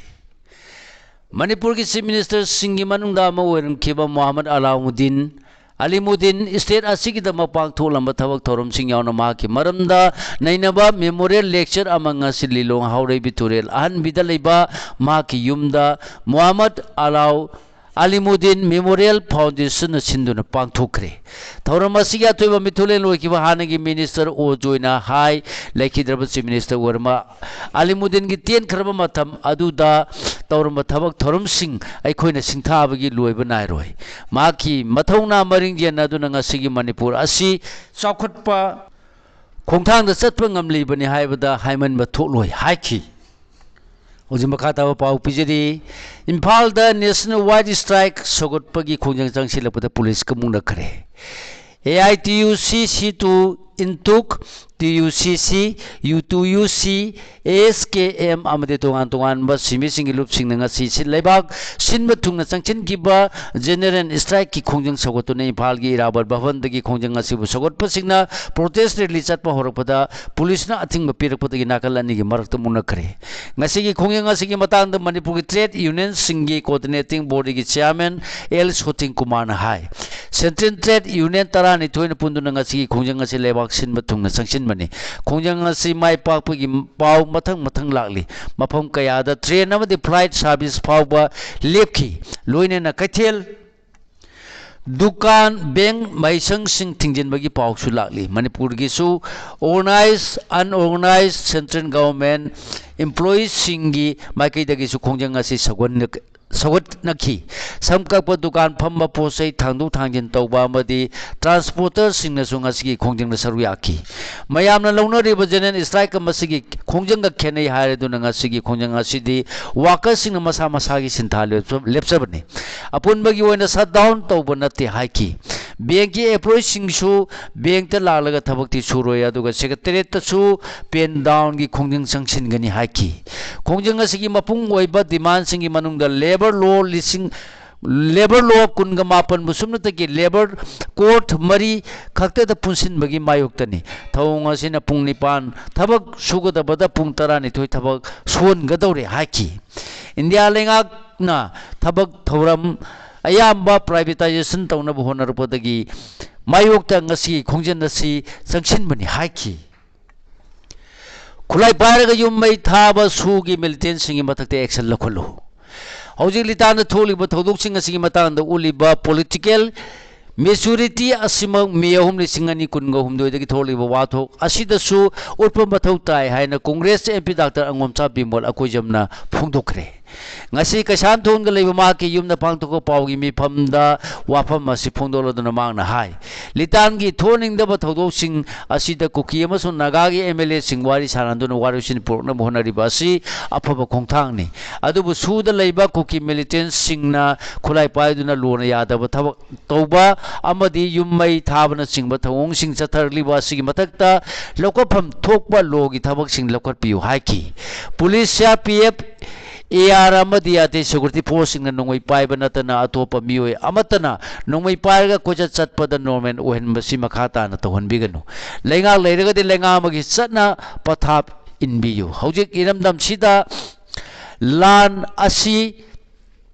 ꯃꯅꯤꯄꯨꯔꯒꯤ ꯆꯤꯐ ꯃꯤꯅꯤꯁꯇꯔꯁꯤꯡꯒꯤ ꯃꯅꯨꯡꯗ ꯑꯃ ꯑꯣꯏꯔꯝꯈꯤꯕ ꯃꯣꯍꯥꯃꯗ ꯑꯂꯥꯎꯃꯨꯗꯤꯟ ꯑꯂꯤꯃꯨꯗꯤꯟ ꯏꯁꯇꯦꯠ ꯑꯁꯤꯒꯤꯗꯃꯛ ꯄꯥꯡꯊꯣꯛꯂꯝꯕ ꯊꯕꯛ ꯊꯧꯔꯝꯁꯤꯡ ꯌꯥꯎꯅ ꯃꯍꯥꯛꯀꯤ ꯃꯔꯝꯗ ꯅꯩꯅꯕ ꯃꯦꯃꯣꯔꯤꯌꯦꯜ ꯂꯦꯛꯆꯔ ꯑꯃ ꯉꯁꯤ ꯂꯤꯂꯣꯡ ꯍꯥꯎꯔꯩꯕꯤ ꯇꯨꯔꯦꯜ ꯑꯍꯟꯕꯤꯗ ꯂꯩꯕ ꯃꯍꯥꯛꯀꯤ ꯌꯨꯝꯗ ꯃꯣꯍꯥꯃꯗ ꯑꯂꯥꯎ ꯑꯂꯤꯃꯨꯗꯤꯟ ꯃꯦꯃꯣꯔꯤꯌꯦꯜ ꯐꯥꯎꯟꯗꯦꯁꯟꯅ ꯁꯤꯟꯗꯨꯅ ꯄꯥꯡꯊꯣꯛꯈ꯭ꯔꯦ꯫ ꯊꯧꯔꯝ ꯑꯁꯤꯒꯤ ꯑꯇꯣꯏꯕ ꯃꯤꯊꯨꯡꯂꯦꯟ ꯑꯣꯏꯈꯤꯕ ꯍꯥꯟꯅꯒꯤ ꯃꯤꯅꯤꯁꯇꯔ ꯑꯣ ꯖꯣꯏꯅ ꯍꯥꯏ, ꯂꯩꯈꯤꯗ꯭ꯔꯕ ꯆꯤꯐ ꯃꯤꯅꯤꯁꯇꯔ ꯑꯣꯏꯔꯝꯕ ꯑꯂꯤꯃꯨꯗꯤꯟꯒꯤ ꯇꯦꯟꯈ꯭ꯔꯕ ꯃꯇꯝ ꯑꯗꯨꯗ ꯇꯧꯔꯝꯕ ꯊꯕꯛ ꯊꯧꯔꯝꯁꯤꯡ ꯑꯩꯈꯣꯏꯅ ꯁꯤꯡꯊꯥꯕꯒꯤ ꯂꯣꯏꯕ ꯅꯥꯏꯔꯣꯏ꯫ ꯃꯍꯥꯛꯀꯤ ꯃꯊꯧꯅꯥ ꯃꯔꯤꯡ ꯌꯦꯟꯅꯗꯨꯅ ꯉꯁꯤꯒꯤ ꯃꯅꯤꯄꯨꯔ ꯑꯁꯤ ꯆꯥꯎꯈꯠꯄ ꯈꯣꯡꯊꯥꯡꯗ ꯆꯠꯄ ꯉꯝꯂꯤꯕꯅꯤ ꯍꯥꯏꯕꯗ ꯍꯥꯏꯃꯟꯕ ꯊꯣꯛꯂꯣꯏ ꯍꯥꯏꯈꯤ꯫ ꯍꯧꯖꯤꯛ ꯃꯈꯥ ꯇꯥꯕ ꯄꯥꯎ ꯄꯤꯖꯔꯤ꯫ ꯏꯝꯐꯥꯜꯗ ꯅꯦꯁꯅꯦꯜ ꯋꯥꯏꯗ ꯁ꯭ꯇ꯭ꯔꯥꯏꯛ ꯁꯧꯒꯠꯄꯒꯤ ꯈꯣꯡꯖꯪ ꯆꯪꯁꯤꯜꯂꯛꯄꯗ ꯄꯨꯂꯤꯁꯀ ꯃꯨꯛꯅꯈ꯭ꯔꯦ꯫ ꯑꯦ ꯑꯥꯏ ꯇꯤ ꯌꯨ ꯁꯤ ꯁꯤ ꯇꯨ ꯏꯟꯇꯨꯛ, ꯇꯤ ꯌꯨ ꯁꯤ ꯁꯤ, ꯌꯨ ꯇꯨ ꯌꯨ ꯁꯤ, ꯑꯦꯁ ꯀꯦ ꯑꯦꯝ ꯑꯃꯗꯤ ꯇꯣꯉꯥꯟ ꯇꯣꯉꯥꯟꯕ ꯁꯤꯟꯃꯤꯁꯤꯡꯒꯤ ꯂꯨꯞꯁꯤꯡꯅ ꯉꯁꯤ ꯁꯤ-, ꯂꯩꯕꯥꯛ ꯁꯤꯟꯕ ꯊꯨꯡꯅ ꯆꯪꯁꯤꯟꯈꯤꯕ ꯖꯦꯅꯔꯦꯜ ꯁ꯭ꯇ꯭ꯔꯥꯏꯛꯀꯤ ꯈꯣꯡꯖꯪ ꯁꯧꯒꯠꯇꯨꯅ ꯏꯝꯐꯥꯜꯒꯤ ꯏꯔꯥꯕꯣꯠ ꯚꯕꯟꯗꯒꯤ ꯈꯣꯡꯖꯪ ꯑꯁꯤꯕꯨ ꯁꯧꯒꯠꯄꯁꯤꯡꯅ ꯄ꯭ꯔꯣꯇꯦꯁ ꯔꯦꯂꯤ ꯆꯠꯄ ꯍꯧꯔꯛꯄꯗ ꯄꯨꯂꯤꯁꯅ ꯑꯊꯤꯡꯕ ꯄꯤꯔꯛꯄꯗꯒꯤ ꯅꯥꯀꯜ ꯑꯅꯤꯒꯤ ꯃꯔꯛꯇ ꯃꯨꯛꯅꯈ꯭ꯔꯦ꯫ ꯉꯁꯤꯒꯤ ꯈꯣꯡꯖꯪ ꯑꯁꯤꯒꯤ ꯃꯇꯥꯡꯗ ꯃꯅꯤꯄꯨꯔꯒꯤ ꯇ꯭ꯔꯦꯗ ꯌꯨꯅꯤꯌꯟꯁꯤꯡꯒꯤ ꯀꯣꯑꯣꯔꯗꯤꯅꯦꯇꯤꯡ ꯕꯣꯗꯤꯒꯤ ꯆꯤꯌꯥꯔꯃꯦꯟ ꯑꯦꯜ ꯁꯣꯇꯤꯡ ꯀꯨꯃꯥꯔꯅ ꯍꯥꯏ, ꯁꯦꯟꯇ꯭ꯔꯦꯜ ꯇ꯭ꯔꯦꯗ ꯌꯨꯅꯤꯌꯟ ꯇꯔꯥꯅꯤꯊꯣꯏꯅ ꯄꯨꯟꯗꯨꯅ ꯉꯁꯤꯒꯤ ꯈꯣꯡꯖꯪ ꯑꯁꯤ ꯂꯩꯕꯥꯛ ꯁꯤꯟꯕ ꯊꯨꯡꯅ ꯆꯪꯁꯤꯟꯕꯅꯤ꯫ ꯈꯣꯡꯖꯪ ꯑꯁꯤ ꯃꯥꯏ ꯄꯥꯛꯄꯒꯤ ꯄꯥꯎ ꯃꯊꯪ ꯃꯊꯪ ꯂꯥꯛꯂꯤ꯫ ꯃꯐꯝ ꯀꯌꯥꯗ ꯇ꯭ꯔꯦꯟ ꯑꯃꯗꯤ ꯐ꯭ꯂꯥꯏꯠ ꯁꯥꯔꯚꯤꯁ ꯐꯥꯎꯕ ꯂꯦꯞꯈꯤ꯫ ꯂꯣꯏꯅꯅ ꯀꯩꯊꯦꯜ ꯗꯨꯀꯥꯟ, ꯕꯦꯡ, ꯃꯍꯩꯁꯪꯁꯤꯡ ꯊꯤꯡꯖꯤꯟꯕꯒꯤ ꯄꯥꯎꯁꯨ ꯂꯥꯛꯂꯤ꯫ ꯃꯅꯤꯄꯨꯔꯒꯤꯁꯨ organized, unorganized central government employeeꯁꯤꯡꯒꯤ ꯃꯥꯏꯀꯩꯗꯒꯤꯁꯨ ꯈꯣꯡꯖꯪ ꯑꯁꯤ ꯁꯧꯒꯟ-, ꯁꯧꯒꯠꯅꯈꯤ꯫ ꯁꯝ ꯀꯛꯄ, ꯗꯨꯀꯥꯟ ꯐꯝꯕ, ꯄꯣꯠ ꯆꯩ ꯊꯥꯡꯗꯣꯛ ꯊꯥꯡꯖꯤꯟ ꯇꯧꯕ ꯑꯃꯗꯤ transporterꯁꯤꯡꯅꯁꯨ ꯉꯁꯤꯒꯤ ꯈꯣꯡꯖꯪꯗ ꯁꯔꯨꯛ ꯌꯥꯈꯤ꯫ ꯃꯌꯥꯝꯅ ꯂꯧꯅꯔꯤꯕ general strike ꯃꯁꯤꯒꯤ ꯈꯣꯡꯖꯪꯒ ꯈꯦꯠꯅꯩ ꯍꯥꯏꯔꯗꯨꯅ ꯉꯁꯤꯒꯤ ꯈꯣꯡꯖꯪ ꯑꯁꯤꯗꯤ workerꯁꯤꯡꯅ ꯃꯁꯥ ꯃꯁꯥꯒꯤ ꯁꯤꯟꯊꯥ ꯂꯦꯞꯆ-, ꯂꯦꯞꯆꯕꯅꯤ꯫ ꯑꯄꯨꯟꯕꯒꯤ ꯑꯣꯏꯅ shutdown ꯇꯧꯕ ꯅꯠꯇꯦ ꯍꯥꯏꯈꯤ꯫ ꯕꯦꯡꯀꯤ employeeꯁꯤꯡꯁꯨ ꯕꯦꯡꯇ ꯂꯥꯛꯂꯒ ꯊꯕꯛꯇꯤ ꯁꯨꯔꯣꯏ, ꯑꯗꯨꯒ secretariatꯇꯁꯨ pen downꯒꯤ ꯈꯣꯡꯖꯪ ꯆꯪꯁꯤꯟꯒꯅꯤ ꯍꯥꯏꯈꯤ꯫ ꯈꯣꯡꯖꯪ ꯑꯁꯤꯒꯤ ꯃꯄꯨꯡ ꯑꯣꯏꯕ demandꯁꯤꯡꯒꯤ ꯃꯅꯨꯡꯗ labour law ꯂꯤꯁꯤꯡ, labour law ꯀꯨꯟꯒ ꯃꯥꯄꯟꯕꯨ ꯁꯨꯞꯅꯇꯒꯤ labour court ꯃꯔꯤ ꯈꯛꯇꯗ ꯄꯨꯟꯁꯤꯟꯕꯒꯤ ꯃꯥꯌꯣꯛꯇꯅꯤ꯫ ꯊꯧꯑꯣꯡ ꯑꯁꯤꯅ ꯄꯨꯡ ꯅꯤꯄꯥꯟ ꯊꯕꯛ ꯁꯨꯒꯗꯕꯗ ꯄꯨꯡ ꯇꯔꯥꯅꯤꯊꯣꯏ ꯊꯕꯛ ꯁꯨꯍꯟꯒꯗꯧꯔꯦ ꯍꯥꯏꯈꯤ꯫ ꯏꯟꯗꯤꯌꯥ ꯂꯩꯉꯥꯛꯅ ꯊꯕꯛ ꯊꯧꯔꯝ ꯑꯌꯥꯝꯕ privatization ꯇꯧꯅꯕ ꯍꯣꯠꯅꯔꯛꯄꯗꯒꯤ ꯃꯥꯌꯣꯛꯇ ꯉꯁꯤꯒꯤ ꯈꯣꯡꯖꯪ ꯑꯁꯤ ꯆꯪꯁꯤꯟꯕꯅꯤ ꯍꯥꯏꯈꯤ꯫ ꯈꯨꯠꯂꯥꯏ ꯄꯥꯏꯔꯒ ꯌꯨꯝ ꯃꯩ ꯊꯥꯕ ꯁꯨꯒꯤ militantꯁꯤꯡꯒꯤ ꯃꯊꯛꯇ action ꯂꯧꯈꯠꯂꯨ꯫ ꯍꯧꯖꯤꯛ ꯂꯤꯇꯥꯟꯗ ꯊꯣꯛꯂꯤꯕ ꯊꯧꯗꯣꯛꯁꯤꯡ ꯑꯁꯤꯒꯤ ꯃꯇꯥꯡꯗ ꯎꯠꯂꯤꯕ political maturity ꯑꯁꯤꯃꯛ ꯃꯦ ꯑꯍꯨꯝ, ꯂꯤꯁꯤꯡ ꯑꯅꯤ ꯀꯨꯟꯒ ꯍꯨꯝꯗꯣꯏꯗꯒꯤ ꯊꯣꯛꯂꯤꯕ ꯋꯥꯊꯣꯛ ꯑꯁꯤꯗꯁꯨ ꯎꯠꯄ ꯃꯊꯧ ꯇꯥꯏ ꯍꯥꯏꯅ Congress MP Doctor ꯑꯉꯣꯝꯆꯥ ꯕꯤꯃꯣꯜ ꯑꯀꯣꯏꯖꯝꯅ ꯐꯣꯡꯗꯣꯛꯈ꯭ꯔꯦ꯫ ꯉꯁꯤ ꯀꯩꯁꯥꯝꯊꯣꯡꯗ ꯂꯩꯕ ꯃꯍꯥꯛꯀꯤ ꯌꯨꯝꯗ ꯄꯥꯡꯊꯣꯛꯄ ꯄꯥꯎꯒꯤ ꯃꯤꯐꯝꯗ ꯋꯥꯐꯝ ꯑꯁꯤ ꯐꯣꯡꯗꯣꯛꯂꯗꯨꯅ ꯃꯍꯥꯛꯅ ꯍꯥꯏ, ꯂꯤꯇꯥꯟꯒꯤ ꯊꯣꯛꯍꯟꯅꯤꯡꯗꯕ ꯊꯧꯗꯣꯛꯁꯤꯡ ꯑꯁꯤꯗ ꯀꯨꯀꯤ ꯑꯃꯁꯨꯡ ꯅꯥꯒꯥꯒꯤ MLAꯁꯤꯡ ꯋꯥꯔꯤ ꯁꯥꯅꯗꯨꯅ ꯋꯥꯔꯣꯏꯁꯤꯟ ꯄꯨꯔꯛꯅꯕ ꯍꯣꯠꯅꯔꯤꯕ ꯑꯁꯤ ꯑꯐꯕ ꯈꯣꯡꯊꯥꯡꯅꯤ꯫ ꯑꯗꯨꯕꯨ ꯁꯨꯗ ꯂꯩꯕ ꯀꯨꯀꯤ militantꯁꯤꯡꯅ ꯈꯨꯠꯂꯥꯏ ꯄꯥꯏꯗꯨꯅ ꯂꯣꯅ ꯌꯥꯗꯕ ꯊꯕꯛ ꯇꯧꯕ ꯑꯃꯗꯤ ꯌꯨꯝ ꯃꯩ ꯊꯥꯕꯅꯆꯤꯡꯕ ꯊꯧꯑꯣꯡꯁꯤꯡ ꯆꯠꯊꯔꯛꯂꯤꯕ ꯑꯁꯤꯒꯤ ꯃꯊꯛꯇ ꯂꯧꯈꯠꯐꯝ ꯊꯣꯛꯄ ꯂꯣꯒꯤ ꯊꯕꯛꯁꯤꯡ ꯂꯧꯈꯠꯄꯤꯌꯨ ꯍꯥꯏꯈꯤ꯫ ꯄꯨꯂꯤꯁ, CRPF, AR ꯑꯃꯗꯤ ꯑꯇꯩ security forceꯁꯤꯡꯅ ꯅꯣꯡꯃꯩ ꯄꯥꯏꯕ ꯅꯠꯇꯅ ꯑꯇꯣꯞꯄ ꯃꯤꯑꯣꯏ ꯑꯃꯠꯇꯅ ꯅꯣꯡꯃꯩ ꯄꯥꯏꯔꯒ ꯀꯣꯏꯆꯠ ꯆꯠꯄꯗ normal ꯑꯣꯏꯍꯟꯕꯁꯤ ꯃꯈꯥ ꯇꯥꯅ ꯇꯧꯍꯟꯕꯤꯒꯅꯨ꯫ ꯂꯩꯉꯥꯛ ꯂꯩꯔꯒꯗꯤ ꯂꯩꯉꯥꯛ ꯑꯃꯒꯤ ꯆꯠꯅ ꯄꯊꯥꯞ ꯏꯟꯕꯤꯌꯨ꯫ ꯍꯧꯖꯤꯛ ꯏꯔꯝꯗꯝꯁꯤꯗ ꯂꯥꯟ ꯑꯁꯤ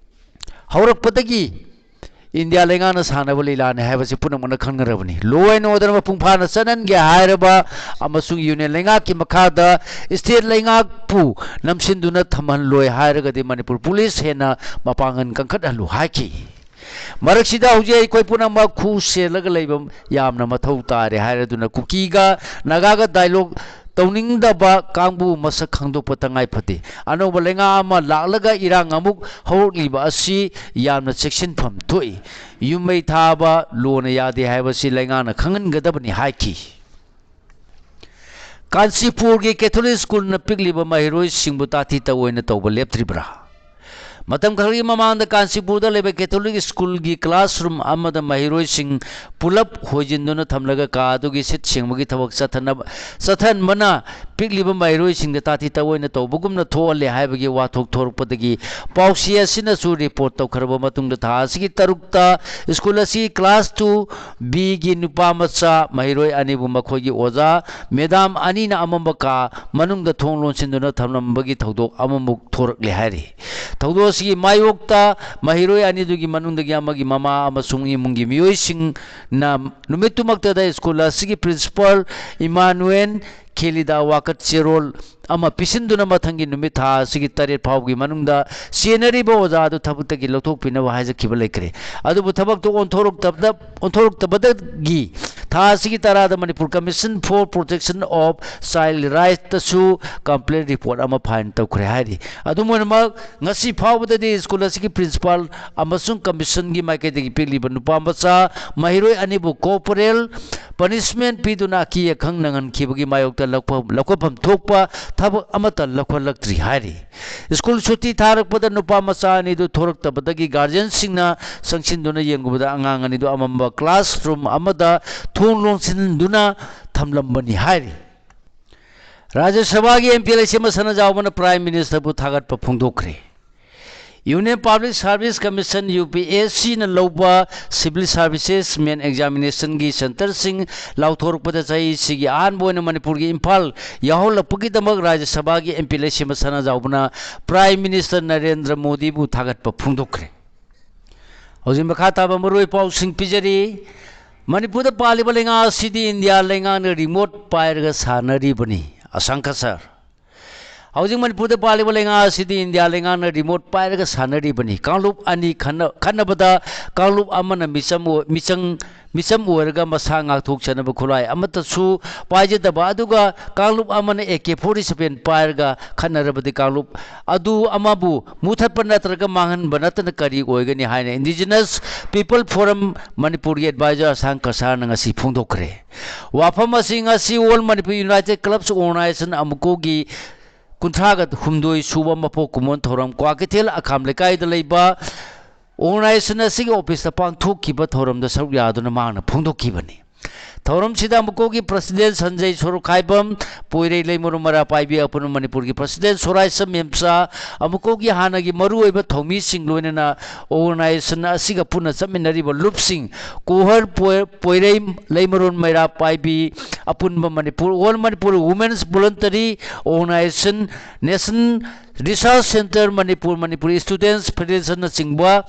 ꯍꯧꯔꯛꯄꯗꯒꯤ ꯏꯟꯗꯤꯌꯥ ꯂꯩꯉꯥꯛꯅ ꯁꯥꯟꯅꯕ ꯂꯤꯂꯥꯅꯤ ꯍꯥꯏꯕꯁꯤ ꯄꯨꯝꯅꯃꯛꯅ ꯈꯪꯅꯔꯕꯅꯤ꯫ Law and order ꯃꯄꯨꯡ ꯐꯥꯅ ꯆꯠꯍꯟꯒꯦ ꯍꯥꯏꯔꯕ ꯑꯃꯁꯨꯡ union ꯂꯩꯉꯥꯛꯀꯤ ꯃꯈꯥꯗ state ꯂꯩꯉꯥꯛꯄꯨ ꯅꯝꯁꯤꯟꯗꯨꯅ ꯊꯝꯍꯜꯂꯣꯏ ꯍꯥꯏꯔꯒꯗꯤ ꯃꯅꯤꯄꯨꯔ ꯄꯨꯂꯤꯁ ꯍꯦꯟꯅ ꯃꯄꯥꯡꯒꯜ ꯀꯟꯈꯠꯍꯜꯂꯨ ꯍꯥꯏꯈꯤ꯫ ꯃꯔꯛꯁꯤꯗ ꯍꯧꯖꯤꯛ ꯑꯩꯈꯣꯏ ꯄꯨꯝꯅꯃꯛ ꯈꯨ ꯁꯦꯜꯂꯒ ꯂꯩꯕ ꯌꯥꯝꯅ ꯃꯊꯧ ꯇꯥꯔꯦ ꯍꯥꯏꯔꯗꯨꯅ ꯀꯨꯀꯤꯒ ꯅꯥꯒꯥꯒ dialogue ꯇꯧꯅꯤꯡꯗꯕ ꯀꯥꯡꯕꯨ ꯃꯁꯛ ꯈꯪꯗꯣꯛꯄ ꯇꯉꯥꯏ ꯐꯗꯦ꯫ ꯑꯅꯧꯕ ꯂꯩꯉꯥꯛ ꯑꯃ ꯂꯥꯛꯂꯒ ꯏꯔꯥꯡ ꯑꯃꯨꯛ ꯍꯧꯔꯛꯂꯤꯕ ꯑꯁꯤ ꯌꯥꯝꯅ ꯆꯦꯛꯁꯤꯟꯐꯝ ꯊꯣꯛꯏ꯫ ꯌꯨꯝ ꯃꯩ ꯊꯥꯕ ꯂꯣꯅ ꯌꯥꯗꯦ ꯍꯥꯏꯕꯁꯤ ꯂꯩꯉꯥꯛꯅ ꯈꯪꯍꯟꯒꯗꯕꯅꯤ ꯍꯥꯏꯈꯤ꯫ ꯀꯥꯟꯆꯤꯄꯨꯔꯒꯤ ꯀꯦꯊꯣꯂꯤꯛ ꯁ꯭ꯀꯨꯜꯅ ꯄꯤꯛꯂꯤꯕ ꯃꯍꯩꯔꯣꯏꯁꯤꯡꯕꯨ ꯇꯥꯊꯤ ꯇꯧꯑꯣꯏꯅ ꯇꯧꯕ ꯂꯦꯞꯇ꯭ꯔꯤꯕ꯭ꯔꯥ? ꯃꯇꯝ ꯈꯔꯒꯤ ꯃꯃꯥꯡꯗ ꯀꯥꯟꯆꯤꯄꯨꯔꯗ ꯂꯩꯕ ꯀꯦꯊꯣꯂꯤꯛ ꯁ꯭ꯀꯨꯜꯒꯤ classroom ꯑꯃꯗ ꯃꯍꯩꯔꯣꯏꯁꯤꯡ ꯄꯨꯂꯞ ꯍꯣꯏꯖꯤꯟꯗꯨꯅ ꯊꯝꯂꯒ ꯀꯥ ꯑꯗꯨꯒꯤ ꯁꯤꯠ ꯁꯦꯡꯕꯒꯤ ꯊꯕꯛ ꯆꯠꯊꯅꯕ, ꯆꯠꯊꯍꯟꯕꯅ ꯄꯤꯛꯂꯤꯕ ꯃꯍꯩꯔꯣꯏꯁꯤꯡꯗ ꯇꯥꯊꯤ ꯇꯧꯑꯣꯏꯅ ꯇꯧꯕꯒꯨꯝꯅ ꯊꯣꯛꯍꯜꯂꯦ ꯍꯥꯏꯕꯒꯤ ꯋꯥꯊꯣꯛ ꯊꯣꯔꯛꯄꯗꯒꯤ ꯄꯥꯎꯆꯦ ꯑꯁꯤꯅꯁꯨ report ꯇꯧꯈ꯭ꯔꯕ ꯃꯇꯨꯡꯗ ꯊꯥ ꯑꯁꯤꯒꯤ ꯇꯔꯨꯛꯇ ꯁ꯭ꯀꯨꯜ ꯑꯁꯤ class two B ꯒꯤ ꯅꯨꯄꯥ ꯃꯆꯥ ꯃꯍꯩꯔꯣꯏ ꯑꯅꯤꯕꯨ ꯃꯈꯣꯏꯒꯤ ꯑꯣꯖꯥ madam ꯑꯅꯤꯅ ꯑꯃꯝꯕ ꯀꯥ ꯃꯅꯨꯡꯗ ꯊꯣꯡ ꯂꯣꯟꯁꯤꯟꯗꯨꯅ ꯊꯝꯂꯝꯕꯒꯤ ꯊꯧꯗꯣꯛ ꯑꯃꯃꯨꯛ ꯊꯣꯔꯛꯂꯦ ꯍꯥꯏꯔꯤ꯫ ꯊꯧꯗꯣꯛ ꯑꯁꯤꯒꯤ ꯃꯥꯌꯣꯛꯇ ꯃꯍꯩꯔꯣꯏ ꯑꯅꯤꯗꯨꯒꯤ ꯃꯅꯨꯡꯗꯒꯤ ꯑꯃꯒꯤ ꯃꯃꯥ ꯑꯃꯁꯨꯡ ꯏꯃꯨꯡꯒꯤ ꯃꯤꯑꯣꯏꯁꯤꯡꯅ ꯅꯨꯃꯤꯠꯇꯨꯃꯛꯇꯗ ꯁ꯭ꯀꯨꯜ ꯑꯁꯤꯒꯤ principal ꯏꯃꯥꯅꯨꯑꯦꯜ ꯈꯦꯂꯤꯗ ꯋꯥꯀꯠ ꯆꯦꯔꯣꯜ ꯑꯃ ꯄꯤꯁꯤꯟꯗꯨꯅ ꯃꯊꯪꯒꯤ ꯅꯨꯃꯤꯠ ꯊꯥ ꯑꯁꯤꯒꯤ ꯇꯔꯦꯠ ꯐꯥꯎꯕꯒꯤ ꯃꯅꯨꯡꯗ ꯆꯦꯟꯅꯔꯤꯕ ꯑꯣꯖꯥ ꯑꯗꯨ ꯊꯕꯛꯇꯒꯤ ꯂꯧꯊꯣꯛꯄꯤꯅꯕ ꯍꯥꯏꯖꯈꯤꯕ ꯂꯩꯈ꯭ꯔꯦ꯫ ꯑꯗꯨꯕꯨ ꯊꯕꯛꯇꯨ ꯑꯣꯟꯊꯣꯔꯛꯇꯕꯗ, ꯑꯣꯟꯊꯣꯔꯛꯇꯕꯗꯒꯤ ꯊꯥ ꯑꯁꯤꯒꯤ ꯇꯔꯥꯗ Manipur Commission for Protection of Child Rights ꯇꯁꯨ complaint report ꯑꯃ file ꯇꯧꯈ꯭ꯔꯦ ꯍꯥꯏꯔꯤ꯫ ꯑꯗꯨꯝ ꯑꯣꯏꯅꯃꯛ, ꯉꯁꯤ ꯐꯥꯎꯕꯗꯗꯤ ꯁ꯭ꯀꯨꯜ ꯑꯁꯤꯒꯤ principal ꯑꯃꯁꯨꯡ commission ꯒꯤ ꯃꯥꯏꯀꯩꯗꯒꯤ ꯄꯤꯛꯂꯤꯕ ꯅꯨꯄꯥ ꯃꯆꯥ ꯃꯍꯩꯔꯣꯏ ꯑꯅꯤꯕꯨ corporal punishment ꯄꯤꯗꯨꯅ ꯑꯀꯤ ꯑꯈꯪ ꯅꯪꯍꯟꯈꯤꯕꯒꯤ ꯃꯥꯌꯣꯛꯇ ꯂꯧꯐꯝ, ꯂꯧꯈꯠꯐꯝ ꯊꯣꯛꯄ ꯊꯕꯛ ꯑꯃꯠꯇ ꯂꯧꯈꯠꯂꯛꯇ꯭ꯔꯤ ꯍꯥꯏꯔꯤ꯫ ꯁ꯭ꯀꯨꯜ ꯁꯨꯇꯤ ꯊꯥꯔꯛꯄꯗ ꯅꯨꯄꯥ ꯃꯆꯥ ꯑꯅꯤꯗꯨ ꯊꯣꯔꯛꯇꯕꯗꯒꯤ guardian ꯁꯤꯡꯅ ꯆꯪꯁꯤꯟꯗꯨꯅ ꯌꯦꯡꯂꯨꯕꯗ ꯑꯉꯥꯡ ꯑꯅꯤꯗꯨ ꯑꯃꯝꯕ classroom ꯑꯃꯗ ꯊꯣꯡ ꯂꯣꯟꯁꯤꯟꯗꯨꯅ ꯊꯝꯂꯝꯕꯅꯤ ꯍꯥꯏꯔꯤ꯫ ꯔꯥꯖ꯭ꯌ ꯁꯚꯥꯒꯤ M P ꯂꯩꯁꯦꯝꯕ ꯁꯅꯥꯖꯥꯎꯕꯅ Prime Minister ꯕꯨ ꯊꯥꯒꯠꯄ ꯐꯣꯡꯗꯣꯛꯈ꯭ꯔꯦ꯫ Union Public Service Commission, U P S C ꯅ ꯂꯧꯕ civil services main examination ꯒꯤ centre ꯁꯤꯡ ꯂꯥꯎꯊꯣꯔꯛꯄꯗ ꯆꯍꯤꯁꯤꯒꯤ ꯑꯍꯥꯟꯕ ꯑꯣꯏꯅ ꯃꯅꯤꯄꯨꯔꯒꯤ ꯏꯝꯐꯥꯜ ꯌꯥꯎꯍꯜꯂꯛꯄꯒꯤꯗꯃꯛ ꯔꯥꯖ꯭ꯌ ꯁꯚꯥꯒꯤ M P ꯂꯩꯁꯦꯝꯕ ꯁꯅꯥꯖꯥꯎꯕꯅ Prime Minister Narendra ꯃꯣꯗꯤꯕꯨ ꯊꯥꯒꯠꯄ ꯐꯣꯡꯗꯣꯛꯈ꯭ꯔꯦ꯫ ꯍꯧꯖꯤꯛ ꯃꯈꯥ ꯇꯥꯕ ꯃꯔꯨꯑꯣꯏ ꯄꯥꯎꯁꯤꯡ ꯄꯤꯖꯔꯤ꯫ ꯃꯅꯤꯄꯨꯔꯗ ꯄꯥꯜꯂꯤꯕ ꯂꯩꯉꯥꯛ ꯑꯁꯤꯗꯤ ꯏꯟꯗꯤꯌꯥ ꯂꯩꯉꯥꯛꯅ remote ꯄꯥꯏꯔꯒ ꯁꯥꯟꯅꯔꯤꯕꯅꯤ꯫ ꯑꯁꯪ ꯈꯁꯔ꯫ ꯍꯧꯖꯤꯛ ꯃꯅꯤꯄꯨꯔꯗ ꯄꯥꯜꯂꯤꯕ ꯂꯩꯉꯥꯛ ꯑꯁꯤꯗꯤ ꯏꯟꯗꯤꯌꯥ ꯂꯩꯉꯥꯛꯅ ꯔꯤꯃꯣꯠ ꯄꯥꯏꯔꯒ ꯁꯥꯟꯅꯔꯤꯕꯅꯤ꯫ ꯀꯥꯡꯂꯨꯞ ꯑꯅꯤ ꯈꯟꯅ-, ꯈꯟꯅꯕꯗ ꯀꯥꯡꯂꯨꯞ ꯑꯃꯅ ꯃꯤꯆꯝ ꯑꯣꯏ-, ꯃꯤꯆꯪ, ꯃꯤꯆꯝ ꯑꯣꯏꯔꯒ ꯃꯁꯥ ꯉꯥꯛꯊꯣꯛꯆꯅꯕ ꯈꯨꯠꯂꯥꯏ ꯑꯃꯠꯇꯁꯨ ꯄꯥꯏꯖꯗꯕ, ꯑꯗꯨꯒ ꯀꯥꯡꯂꯨꯞ ꯑꯃꯅ ꯑꯦ ꯀꯦ ꯐꯣꯔꯇꯤ ꯁꯚꯦꯟ ꯄꯥꯏꯔꯒ ꯈꯠꯅꯔꯕꯗꯤ ꯀꯥꯡꯂꯨꯞ ꯑꯗꯨ ꯑꯃꯕꯨ ꯃꯨꯊꯠꯄ ꯅꯠꯇ꯭ꯔꯒ ꯃꯥꯡꯍꯟꯕ ꯅꯠꯇꯅ ꯀꯔꯤ ꯑꯣꯏꯒꯅꯤ ꯍꯥꯏꯅ Indigenous People Forum ꯃꯅꯤꯄꯨꯔꯒꯤ ꯑꯦꯗꯚꯥꯏꯖꯔ ꯑꯁꯥꯡ ꯀꯁꯥꯔꯅ ꯉꯁꯤ ꯐꯣꯡꯗꯣꯛꯈ꯭ꯔꯦ꯫ ꯋꯥꯐꯝ ꯑꯁꯤ ꯉꯁꯤ All Manipur United Clubs Organization, ꯑꯃꯨꯀꯣꯒꯤ ꯀꯨꯟꯊ꯭ꯔꯥꯒ ꯍꯨꯝꯗꯣꯏ ꯁꯨꯕ ꯃꯄꯣꯛ ꯀꯨꯝꯑꯣꯟ ꯊꯧꯔꯝ ꯀ꯭ꯋꯥꯀꯩꯊꯦꯜ ꯑꯈꯥꯝ ꯂꯩꯀꯥꯏꯗ ꯂꯩꯕ organization ꯑꯁꯤꯒꯤ office ꯇ ꯄꯥꯡꯊꯣꯛꯈꯤꯕ ꯊꯧꯔꯝꯗ ꯁꯔꯨꯛ ꯌꯥꯗꯨꯅ ꯃꯍꯥꯛꯅ ꯐꯣꯡꯗꯣꯛꯈꯤꯕꯅꯤ꯫ ꯊꯧꯔꯝꯁꯤꯗ ꯑꯃꯨꯀꯣꯒꯤ president ꯁꯟꯖꯩ ꯁꯣꯔꯣꯛꯈꯥꯏꯕꯝ, ꯄꯣꯏꯔꯩ ꯂꯩꯃꯔꯨꯝ ꯃꯩꯔꯥ ꯄꯥꯏꯕꯤ, ꯑꯄꯨꯟꯕ ꯃꯅꯤꯄꯨꯔꯒꯤ president ꯁꯣꯔꯥꯏꯁꯝ ꯃꯦꯝꯆꯥ, ꯑꯃꯨꯀꯣꯒꯤ ꯍꯥꯟꯅꯒꯤ ꯃꯔꯨꯑꯣꯏꯕ ꯊꯧꯃꯤꯁꯤꯡ, ꯂꯣꯏꯅꯅ organization ꯑꯁꯤꯒ ꯄꯨꯟꯅ ꯆꯠꯃꯤꯟꯅꯔꯤꯕ ꯂꯨꯞꯁꯤꯡ, ꯀꯣꯍꯔ ꯄꯣꯏ-, ꯄꯣꯏꯔꯩ ꯂꯩꯃꯔꯣꯟ ꯃꯩꯔꯥ ꯄꯥꯏꯕꯤ, ꯑꯄꯨꯟꯕ Manipur, All Manipur Women's Voluntary Organization, National Research Centre Manipur, Manipur Students Federation ꯅꯆꯤꯡꯕ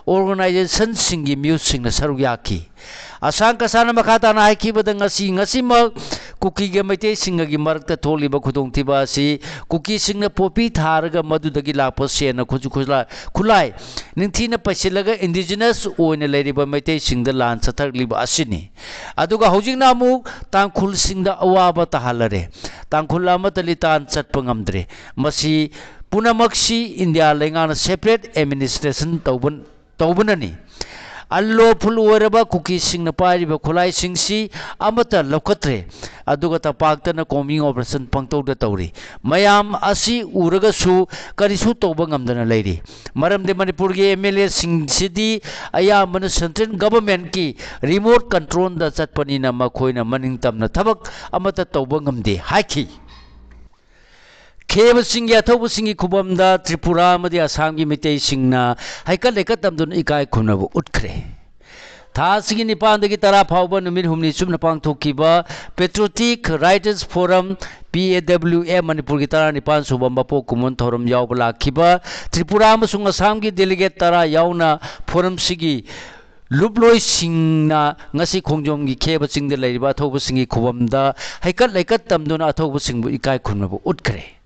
organization ꯁꯤꯡꯒꯤ ꯃꯤꯍꯨꯠꯁꯤꯡꯅ ꯁꯔꯨꯛ ꯌꯥꯈꯤ꯫ ꯑꯁꯥꯡ ꯀꯁꯥꯅ ꯃꯈꯥ ꯇꯥꯅ ꯍꯥꯏꯈꯤꯕꯗ, ꯉꯁꯤ, ꯉꯁꯤꯃꯛ ꯀꯨꯀꯤꯒ ꯃꯩꯇꯩꯁꯤꯡꯒꯒꯤ ꯃꯔꯛꯇ ꯊꯣꯛꯂꯤꯕ ꯈꯨꯗꯣꯡꯊꯤꯕ ꯑꯁꯤ ꯀꯨꯀꯤꯁꯤꯡꯅ ꯄꯣꯄꯤ ꯊꯥꯔꯒ ꯃꯗꯨꯗꯒꯤ ꯂꯥꯛꯄ ꯁꯦꯟꯅ ꯈꯨꯠꯁꯨ ꯈꯨꯠꯂꯥꯏ, ꯈꯨꯠꯂꯥꯏ ꯅꯤꯡꯊꯤꯅ ꯄꯩꯁꯤꯜꯂꯒ indigenous ꯑꯣꯏꯅ ꯂꯩꯔꯤꯕ ꯃꯩꯇꯩꯁꯤꯡꯗ ꯂꯥꯟ ꯆꯠꯊꯔꯛꯂꯤꯕ ꯑꯁꯤꯅꯤ꯫ ꯑꯗꯨꯒ ꯍꯧꯖꯤꯛꯅ ꯑꯃꯨꯛ ꯇꯥꯡꯈꯨꯜꯁꯤꯡꯗ ꯑꯋꯥꯕ ꯇꯥꯍꯜꯂꯔꯦ꯫ ꯇꯥꯡꯈꯨꯜ ꯑꯃꯠꯇ ꯂꯤꯇꯥꯟ ꯆꯠꯄ ꯉꯝꯗ꯭ꯔꯦ꯫ ꯃꯁꯤ ꯄꯨꯝꯅꯃꯛꯁꯤ ꯏꯟꯗꯤꯌꯥ ꯂꯩꯉꯥꯛꯅ separate administration ꯇꯧꯕ, ꯇꯧꯕꯅꯅꯤ꯫ Unlawful ꯑꯣꯏꯔꯕ ꯀꯨꯀꯤꯁꯤꯡꯅ ꯄꯥꯏꯔꯤꯕ ꯈꯨꯠꯂꯥꯏꯁꯤꯡꯁꯤ ꯑꯃꯠꯇ ꯂꯧꯈꯠꯇ꯭ꯔꯦ, ꯑꯗꯨꯒ ꯇꯝꯄꯥꯛꯇꯅ combing operation ꯄꯪꯇꯧꯗ ꯇꯧꯔꯤ꯫ ꯃꯌꯥꯝ ꯑꯁꯤ ꯎꯔꯒꯁꯨ ꯀꯔꯤꯁꯨ ꯇꯧꯕ ꯉꯝꯗꯅ ꯂꯩꯔꯤ꯫ ꯃꯔꯝꯗꯤ ꯃꯅꯤꯄꯨꯔꯒꯤ M L A ꯁꯤꯡꯁꯤꯗꯤ ꯑꯌꯥꯝꯕꯅ central government ꯀꯤ remote control ꯗ ꯆꯠꯄꯅꯤꯅ ꯃꯈꯣꯏꯅ ꯃꯅꯤꯡ ꯇꯝꯅ ꯊꯕꯛ ꯑꯃꯠꯇ ꯇꯧꯕ ꯉꯝꯗꯦ ꯍꯥꯏꯈꯤ꯫ ꯈꯦꯕꯁꯤꯡꯒꯤ ꯑꯊꯧꯕꯁꯤꯡꯒꯤ ꯈꯨꯕꯝꯗ ꯇ꯭ꯔꯤꯄꯨꯔꯥ ꯑꯃꯗꯤ ꯑꯁꯥꯝꯒꯤ ꯃꯤꯇꯩꯁꯤꯡꯅ ꯍꯩꯀꯠ ꯂꯩꯀꯠ ꯇꯝꯗꯨꯅ ꯏꯀꯥꯏ ꯈꯨꯝꯅꯕ ꯎꯠꯈ꯭ꯔꯦ꯫ ꯊꯥ ꯑꯁꯤꯒꯤ ꯅꯤꯄꯥꯟꯗꯒꯤ ꯇꯔꯥ ꯐꯥꯎꯕ ꯅꯨꯃꯤꯠ ꯍꯨꯝꯅꯤ ꯆꯨꯞꯅ ꯄꯥꯡꯊꯣꯛꯈꯤꯕ Patriotic Writers Forum, P A W F, ꯃꯅꯤꯄꯨꯔꯒꯤ ꯇꯔꯥꯅꯤꯄꯥꯟ ꯁꯨꯕ ꯃꯄꯣꯛ ꯀꯨꯝꯑꯣꯟ ꯊꯧꯔꯝ ꯌꯥꯎꯕ ꯂꯥꯛꯈꯤꯕ ꯇ꯭ꯔꯤꯄꯨꯔꯥ ꯑꯃꯁꯨꯡ ꯑꯁꯥꯝꯒꯤ delegate ꯇꯔꯥ ꯌꯥꯎꯅ forum ꯁꯤꯒꯤ ꯂꯨꯞꯂꯣꯏꯁꯤꯡꯅ ꯉꯁꯤ ꯈꯣꯡꯖꯣꯝꯒꯤ ꯈꯦꯕ ꯆꯤꯡꯗ ꯂꯩꯔꯤꯕ ꯑꯊꯧꯕꯁꯤꯡꯒꯤ ꯈꯨꯕꯝꯗ ꯍꯩꯀꯠ ꯂꯩꯀꯠ ꯇꯝꯗꯨꯅ ꯑꯊꯧꯕꯁꯤꯡꯕꯨ ꯏꯀꯥꯏ ꯈꯨꯝꯅꯕ ꯎꯠꯈ꯭ꯔꯦ꯫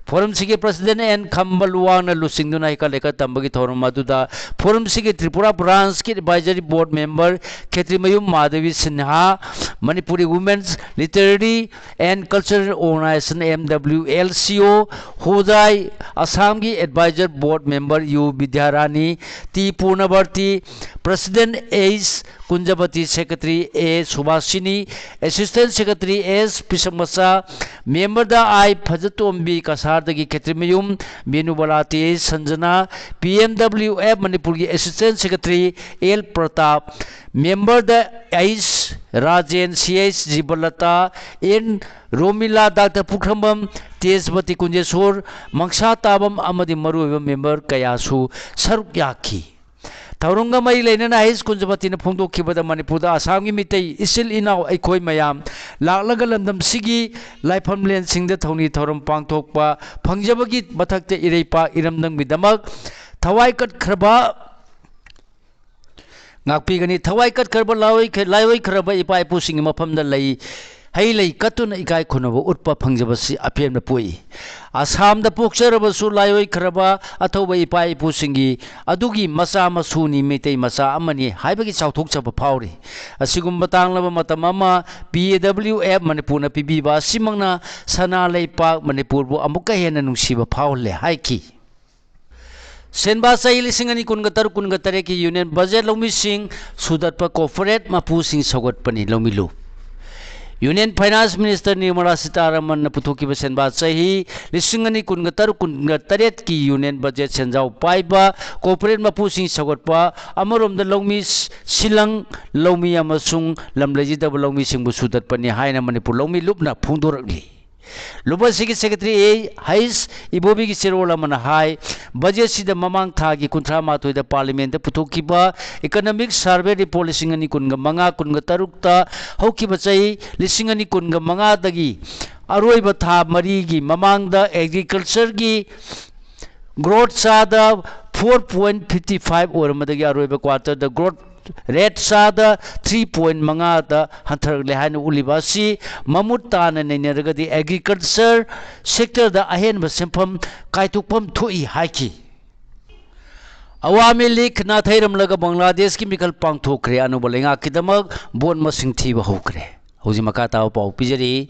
ꯐꯣꯔꯝꯁꯤꯒꯤ ꯄ꯭ꯔꯁꯤꯗꯦꯟ ꯑꯦꯟ ꯈꯝꯕ ꯂꯨꯋꯥꯡꯅ ꯂꯨꯆꯤꯡꯗꯨꯅ ꯍꯩꯀꯠ ꯂꯩꯀꯠ ꯇꯝꯕꯒꯤ ꯊꯧꯔꯝ ꯑꯗꯨꯗ ꯐꯣꯔꯝꯁꯤꯒꯤ ꯇ꯭ꯔꯤꯄꯨꯔꯥ ꯕ꯭ꯔꯥꯟꯁꯀꯤ advisory board member Khetrimayum Madhabi Sinha, Manipuri women's literary and cultural organisation, M W L C O, ꯍꯨꯗꯥꯏ, ꯑꯁꯥꯝꯒꯤ adviser board member U Bidyarani, T Purnabati, president H Kunjabati, secretary A Subhashini, assistant secretary S Pishakmacha, ꯃꯦꯝꯕꯔꯗ ꯑꯥꯏ ꯐꯖꯇꯣꯝꯕꯤ, ꯀꯁꯥꯔꯗꯒꯤ Khetrimayum Benubala, T H Sanjana, P M W F ꯃꯅꯤꯄꯨꯔꯒꯤ assistant secretary L Pratap, ꯃꯦꯝꯕꯔꯗ H Rajen, C H Jibalata, N Romila, doctor ꯄꯨꯈ꯭ꯔꯝꯕꯝ, ꯇꯦꯖꯄꯇꯤ ꯀꯨꯟꯖꯦꯁꯣꯔ, ꯃꯪꯁꯥ ꯇꯥꯕꯝ ꯑꯃꯗꯤ ꯃꯔꯨꯑꯣꯏꯕ member ꯀꯌꯥꯁꯨ ꯁꯔꯨꯛ ꯌꯥꯈꯤ꯫ ꯊꯧꯔꯝꯒ ꯃꯔꯤ ꯂꯩꯅꯅ ꯍꯩꯁ ꯀꯨꯟꯖꯕꯇꯤꯅ ꯐꯣꯡꯗꯣꯛꯈꯤꯕꯗ, ꯃꯅꯤꯄꯨꯔꯗ ꯑꯁꯥꯝꯒꯤ ꯃꯤꯇꯩ ꯏꯆꯤꯜ ꯏꯅꯥꯎ ꯑꯩꯈꯣꯏ ꯃꯌꯥꯝ ꯂꯥꯛꯂꯒ ꯂꯝꯗꯝꯁꯤꯒꯤ ꯂꯥꯏꯐꯝꯂꯦꯟꯁꯤꯡꯗ ꯊꯧꯅꯤ ꯊꯧꯔꯝ ꯄꯥꯡꯊꯣꯛꯄ ꯐꯪꯖꯕꯒꯤ ꯃꯊꯛꯇ, ꯏꯔꯩꯄꯥꯛ ꯏꯔꯝꯗꯝꯒꯤꯗꯃꯛ ꯊꯋꯥꯏ ꯀꯠꯈ꯭ꯔꯕ ꯉꯥꯛꯄꯤꯒꯅꯤ꯫ ꯊꯋꯥꯏ ꯀꯠꯈ꯭ꯔꯕ ꯂꯥꯏꯑꯣꯏ-, ꯂꯥꯏꯑꯣꯏꯈ꯭ꯔꯕ ꯏꯄꯥ ꯏꯄꯨꯁꯤꯡꯒꯤ ꯃꯐꯝꯗ ꯂꯩ, ꯍꯩ ꯂꯩ ꯀꯠꯇꯨꯅ ꯏꯀꯥꯏ ꯈꯨꯝꯅꯕ ꯎꯠꯄ ꯐꯪꯖꯕꯁꯤ ꯑꯄꯦꯟꯕ ꯄꯣꯛꯏ꯫ ꯑꯁꯥꯝꯗ ꯄꯣꯛꯆꯔꯕꯁꯨ ꯂꯥꯏꯑꯣꯏꯈ꯭ꯔꯕ ꯑꯊꯧꯕ ꯏꯄꯥ ꯏꯄꯨꯁꯤꯡꯒꯤ ꯑꯗꯨꯒꯤ ꯃꯆꯥ ꯃꯁꯨꯅꯤ, ꯃꯩꯇꯩ ꯃꯆꯥ ꯑꯃꯅꯤ ꯍꯥꯏꯕꯒꯤ ꯆꯥꯎꯊꯣꯛꯆꯕ ꯐꯥꯎꯔꯤ꯫ ꯑꯁꯤꯒꯨꯝꯕ ꯇꯥꯡꯂꯕ ꯃꯇꯝ ꯑꯃ ꯄꯤ ꯑꯦ ꯗꯕ꯭ꯂꯤꯎ ꯑꯦꯐ ꯃꯅꯤꯄꯨꯔꯅ ꯄꯤꯕꯤꯕ ꯑꯁꯤꯃꯛꯅ ꯁꯅꯥ ꯂꯩꯄꯥꯛ ꯃꯅꯤꯄꯨꯔꯕꯨ ꯑꯃꯨꯛꯀ ꯍꯦꯟꯅ ꯅꯨꯡꯁꯤꯕ ꯐꯥꯎꯍꯜꯂꯦ ꯍꯥꯏꯈꯤ꯫ ꯁꯦꯟꯕꯥ ꯆꯍꯤ ꯂꯤꯁꯤꯡ ꯑꯅꯤ ꯀꯨꯟꯒ ꯇꯔꯨꯛ ꯀꯨꯟꯒ ꯇꯔꯦꯠꯀꯤ ꯌꯨꯅꯤꯌꯟ ꯕꯖꯦꯠ ꯂꯧꯃꯤꯁꯤꯡ ꯁꯨꯗꯠꯄ ꯀꯣꯔꯄꯣꯔꯦꯠ ꯃꯄꯨꯁꯤꯡ ꯁꯧꯒꯠꯄꯅꯤ꯫ ꯂꯧꯃꯤꯂꯨ꯫ ꯌꯨꯅꯤꯌꯟ ꯐꯥꯏꯅꯥꯟꯁ ꯃꯤꯅꯤꯁꯇꯔ ꯅꯤꯔꯃꯂꯥ ꯁꯤꯇꯥꯔꯥꯃꯟꯅ ꯄꯨꯊꯣꯛꯈꯤꯕ ꯁꯦꯟꯕꯥ ꯆꯍꯤ ꯂꯤꯁꯤꯡ ꯑꯅꯤ ꯀꯨꯟꯒ ꯇꯔꯨꯛ ꯀꯨꯟꯒ ꯇꯔꯦꯠꯀꯤ ꯌꯨꯅꯤꯌꯟ ꯕꯖꯦꯠ ꯁꯦꯟꯖꯥꯎ ꯄꯥꯏꯕ ꯀꯣꯔꯄꯣꯔꯦꯠ ꯃꯄꯨꯁꯤꯡ ꯁꯧꯒꯠꯄ, ꯑꯃꯔꯣꯝꯗ ꯂꯧꯃꯤ ꯁꯤꯂꯪ ꯂꯧꯃꯤ ꯑꯃꯁꯨꯡ ꯂꯝ ꯂꯩꯖꯗꯕ ꯂꯧꯃꯤꯁꯤꯡꯕꯨ ꯁꯨꯗꯠꯄꯅꯤ ꯍꯥꯏꯅ ꯃꯅꯤꯄꯨꯔ ꯂꯧꯃꯤ ꯂꯨꯞꯅ ꯐꯣꯡꯗꯣꯔꯛꯂꯤ꯫ ꯂꯨꯞ ꯑꯁꯤꯒꯤ ꯁꯦꯀ꯭ꯔꯦꯇꯔꯤ ꯑꯦ ꯍꯩꯁ ꯏꯕꯣꯕꯤꯒꯤ ꯆꯦꯔꯣꯜ ꯑꯃꯅ ꯍꯥꯏ, ꯕꯖꯦꯠꯁꯤꯗ ꯃꯃꯥꯡ ꯊꯥꯒꯤ ꯀꯨꯟꯊ꯭ꯔꯥ ꯃꯥꯊꯣꯏꯗ ꯄꯥꯔꯂꯤꯌꯥꯃꯦꯟꯠꯇ ꯄꯨꯊꯣꯛꯈꯤꯕ ꯏꯀꯣꯅꯣꯃꯤꯛ ꯁꯔꯚꯦ ꯔꯤꯄꯣꯔꯠ ꯂꯤꯁꯤꯡ ꯑꯅꯤ ꯀꯨꯟꯒ ꯃꯉꯥ ꯀꯨꯟꯒ ꯇꯔꯨꯛꯇ ꯍꯧꯈꯤꯕ ꯆꯍꯤ ꯂꯤꯁꯤꯡ ꯑꯅꯤ ꯀꯨꯟꯒ ꯃꯉꯥꯗꯒꯤ ꯑꯔꯣꯏꯕ ꯊꯥ ꯃꯔꯤꯒꯤ ꯃꯃꯥꯡꯗ ꯑꯦꯒ꯭ꯔꯤꯀꯜꯆꯔꯒꯤ ꯒ꯭ꯔꯣꯠ ꯆꯥꯗ ꯐꯣꯔ ꯄꯣꯏꯟ ꯐꯤꯐꯇꯤ ꯐꯥꯏꯚ ꯑꯣꯏꯔꯝꯕꯗꯒꯤ ꯑꯔꯣꯏꯕ ꯀ꯭ꯋꯥꯔꯇꯔꯗ ꯒ꯭ꯔꯣꯠ ꯔꯦꯠ ꯆꯥꯗ ꯊ꯭ꯔꯤ ꯄꯣꯏꯟ ꯃꯉꯥꯗ ꯍꯟꯊꯔꯛꯂꯦ ꯍꯥꯏꯅ ꯎꯠꯂꯤꯕ ꯑꯁꯤ ꯃꯃꯨꯠ ꯇꯥꯅ ꯅꯩꯅꯔꯒꯗꯤ ꯑꯦꯒ꯭ꯔꯤꯀꯜꯆꯔ ꯁꯦꯛꯇꯔꯗ ꯑꯍꯦꯟꯕ ꯁꯦꯟꯐꯝ ꯀꯥꯏꯊꯣꯛꯐꯝ ꯊꯣꯛꯏ ꯍꯥꯏꯈꯤ꯫ ꯑꯋꯥꯃꯤ ꯂꯤꯒ ꯅꯥꯊꯩꯔꯝꯂꯒ ꯕꯪꯒ꯭ꯂꯥꯗꯦꯁꯀꯤ ꯃꯤꯈꯜ ꯄꯥꯡꯊꯣꯛꯈ꯭ꯔꯦ꯫ ꯑꯅꯧꯕ ꯂꯩꯉꯥꯛꯀꯤꯗꯃꯛ ꯚꯣꯠ ꯃꯁꯤꯡ ꯊꯤꯕ ꯍꯧꯈ꯭ꯔꯦ꯫ ꯍꯧꯖꯤꯛ ꯃꯈꯥ ꯇꯥꯕ ꯄꯥꯎ ꯄꯤꯖꯔꯤ꯫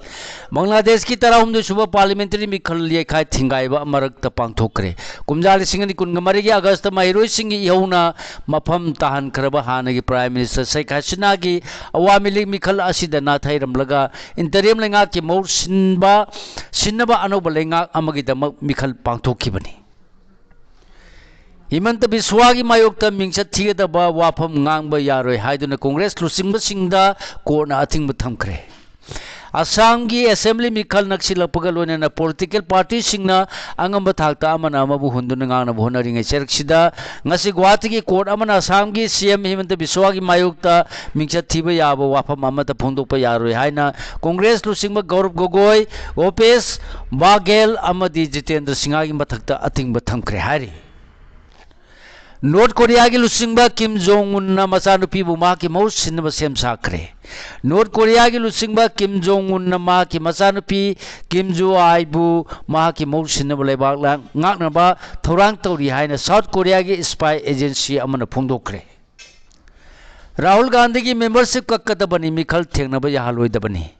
ꯕꯪꯒ꯭ꯂꯥꯗꯦꯁꯀꯤ ꯇꯔꯥꯍꯨꯝꯗꯣꯏ ꯁꯨꯕ ꯄꯥꯔꯂꯤꯌꯥꯃꯦꯟꯇꯔꯤ ꯃꯤꯈꯜ ꯌꯩꯈꯥꯏ ꯊꯤꯡꯒꯥꯏꯕ ꯃꯔꯛꯇ ꯄꯥꯡꯊꯣꯛꯈ꯭ꯔꯦ꯫ ꯀꯨꯝꯖꯥ ꯂꯤꯁꯤꯡ ꯑꯅꯤ ꯀꯨꯟꯒ ꯃꯔꯤꯒꯤ ꯑꯥꯒꯁꯇ ꯃꯍꯩꯔꯣꯏꯁꯤꯡꯒꯤ ꯏꯍꯧꯅ ꯃꯐꯝ ꯇꯥꯍꯟꯈ꯭ꯔꯕ ꯍꯥꯟꯅꯒꯤ ꯄ꯭ꯔꯥꯏꯝ ꯃꯤꯅꯤꯁꯇꯔ ꯁꯦꯈ ꯍꯁꯤꯅꯥꯒꯤ ꯑꯋꯥꯃꯤ ꯂꯤꯒ ꯃꯤꯈꯜ ꯑꯁꯤꯗ ꯅꯥꯊꯩꯔꯝꯂꯒ ꯏꯟꯇꯔꯤꯝ ꯂꯩꯉꯥꯛꯀꯤ ꯃꯍꯨꯠ ꯁꯤꯟꯕ, ꯁꯤꯟꯅꯕ ꯑꯅꯧꯕ ꯂꯩꯉꯥꯛ ꯑꯃꯒꯤꯗꯃꯛ ꯃꯤꯈꯜ ꯄꯥꯡꯊꯣꯛꯈꯤꯕꯅꯤ꯫ ꯍꯤꯃꯟꯇ ꯕꯤꯁ꯭ꯋꯥꯒꯤ ꯃꯥꯌꯣꯛꯇ ꯃꯤꯡꯆꯠ ꯊꯤꯒꯗꯕ ꯋꯥꯐꯝ ꯉꯥꯡꯕ ꯌꯥꯔꯣꯏ ꯍꯥꯏꯗꯨꯅ ꯀꯣꯡꯒ꯭ꯔꯦꯁ ꯂꯨꯆꯤꯡꯕꯁꯤꯡꯗ ꯀꯣꯔꯠꯅ ꯑꯊꯤꯡꯕ ꯊꯝꯈ꯭ꯔꯦ꯫ ꯑꯁꯥꯝꯒꯤ ꯑꯦꯁꯦꯝꯕ꯭ꯂꯤ ꯃꯤꯈꯜ ꯅꯛꯁꯤꯜꯂꯛꯄꯒ ꯂꯣꯏꯅꯅ ꯄꯣꯂꯤꯇꯤꯀꯦꯜ ꯄꯥꯔꯇꯤꯁꯤꯡꯅ ꯑꯉꯝꯕ ꯊꯥꯛꯇ ꯑꯃꯅ ꯑꯃꯕꯨ ꯍꯨꯟꯗꯨꯅ ꯉꯥꯡꯅꯕ ꯍꯣꯠꯅꯔꯤꯉꯩ ꯆꯩꯔꯛꯁꯤꯗ ꯉꯁꯤ ꯒꯨꯋꯥꯍꯥꯇꯤꯒꯤ ꯀꯣꯔꯠ ꯑꯃꯅ ꯑꯁꯥꯝꯒꯤ ꯁꯤ ꯑꯦꯝ ꯍꯤꯃꯟꯇ ꯕꯤꯁ꯭ꯋꯥꯒꯤ ꯃꯥꯌꯣꯛꯇ ꯃꯤꯡꯆꯠ ꯊꯤꯕ ꯌꯥꯕ ꯋꯥꯐꯝ ꯑꯃꯠꯇ ꯐꯣꯡꯗꯣꯛꯄ ꯌꯥꯔꯣꯏ ꯍꯥꯏꯅ ꯀꯣꯡꯒ꯭ꯔꯦꯁ ꯂꯨꯆꯤꯡꯕ ꯒꯧꯔꯕ ꯒꯣꯒꯣꯏ, ꯒꯣꯄꯦꯁ ꯕꯥꯘꯦꯜ ꯑꯃꯗꯤ ꯖꯤꯇꯦꯟꯗ꯭ꯔ ꯁꯤꯡꯍꯒꯤ ꯃꯊꯛꯇ ꯑꯊꯤꯡꯕ ꯊꯝꯈ꯭ꯔꯦ ꯍꯥꯏꯔꯤ꯫ ꯅꯣꯔꯠ ꯀꯣꯔꯤꯌꯥꯒꯤ ꯂꯨꯆꯤꯡꯕ ꯀꯤꯝ ꯖꯣꯡ ꯎꯟꯅ ꯃꯆꯥꯅꯨꯄꯤꯕꯨ ꯃꯍꯥꯛꯀꯤ ꯃꯍꯨꯠ ꯁꯤꯟꯅꯕ ꯁꯦꯝ ꯁꯥꯈ꯭ꯔꯦ꯫ ꯅꯣꯔꯠ ꯀꯣꯔꯤꯌꯥꯒꯤ ꯂꯨꯆꯤꯡꯕ ꯀꯤꯝ ꯖꯣꯡ ꯎꯟꯅ ꯃꯍꯥꯛꯀꯤ ꯃꯆꯥꯅꯨꯄꯤ ꯀꯤꯝ ꯖꯨ ꯑꯥꯏꯕꯨ ꯃꯍꯥꯛꯀꯤ ꯃꯍꯨꯠ ꯁꯤꯟꯅꯕ ꯂꯩꯕꯥꯛ ꯉꯥꯛꯅꯕ ꯊꯧꯔꯥꯡ ꯇꯧꯔꯤ ꯍꯥꯏꯅ ꯁꯥꯎꯠ ꯀꯣꯔꯤꯌꯥꯒꯤ ꯁ꯭ꯄꯥꯏ ꯑꯦꯖꯦꯟꯁꯤ ꯑꯃꯅ ꯐꯣꯡꯗꯣꯛꯈ꯭ꯔꯦ꯫ ꯔꯥꯍꯨꯜ ꯒꯥꯟꯙꯤꯒꯤ ꯃꯦꯝꯕꯔꯁꯤꯞ ꯀꯛꯀꯗꯕꯅꯤ, ꯃꯤꯈꯜ ꯊꯦꯡꯅꯕ ꯌꯥꯍꯜꯂꯣꯏꯗꯕꯅꯤ꯫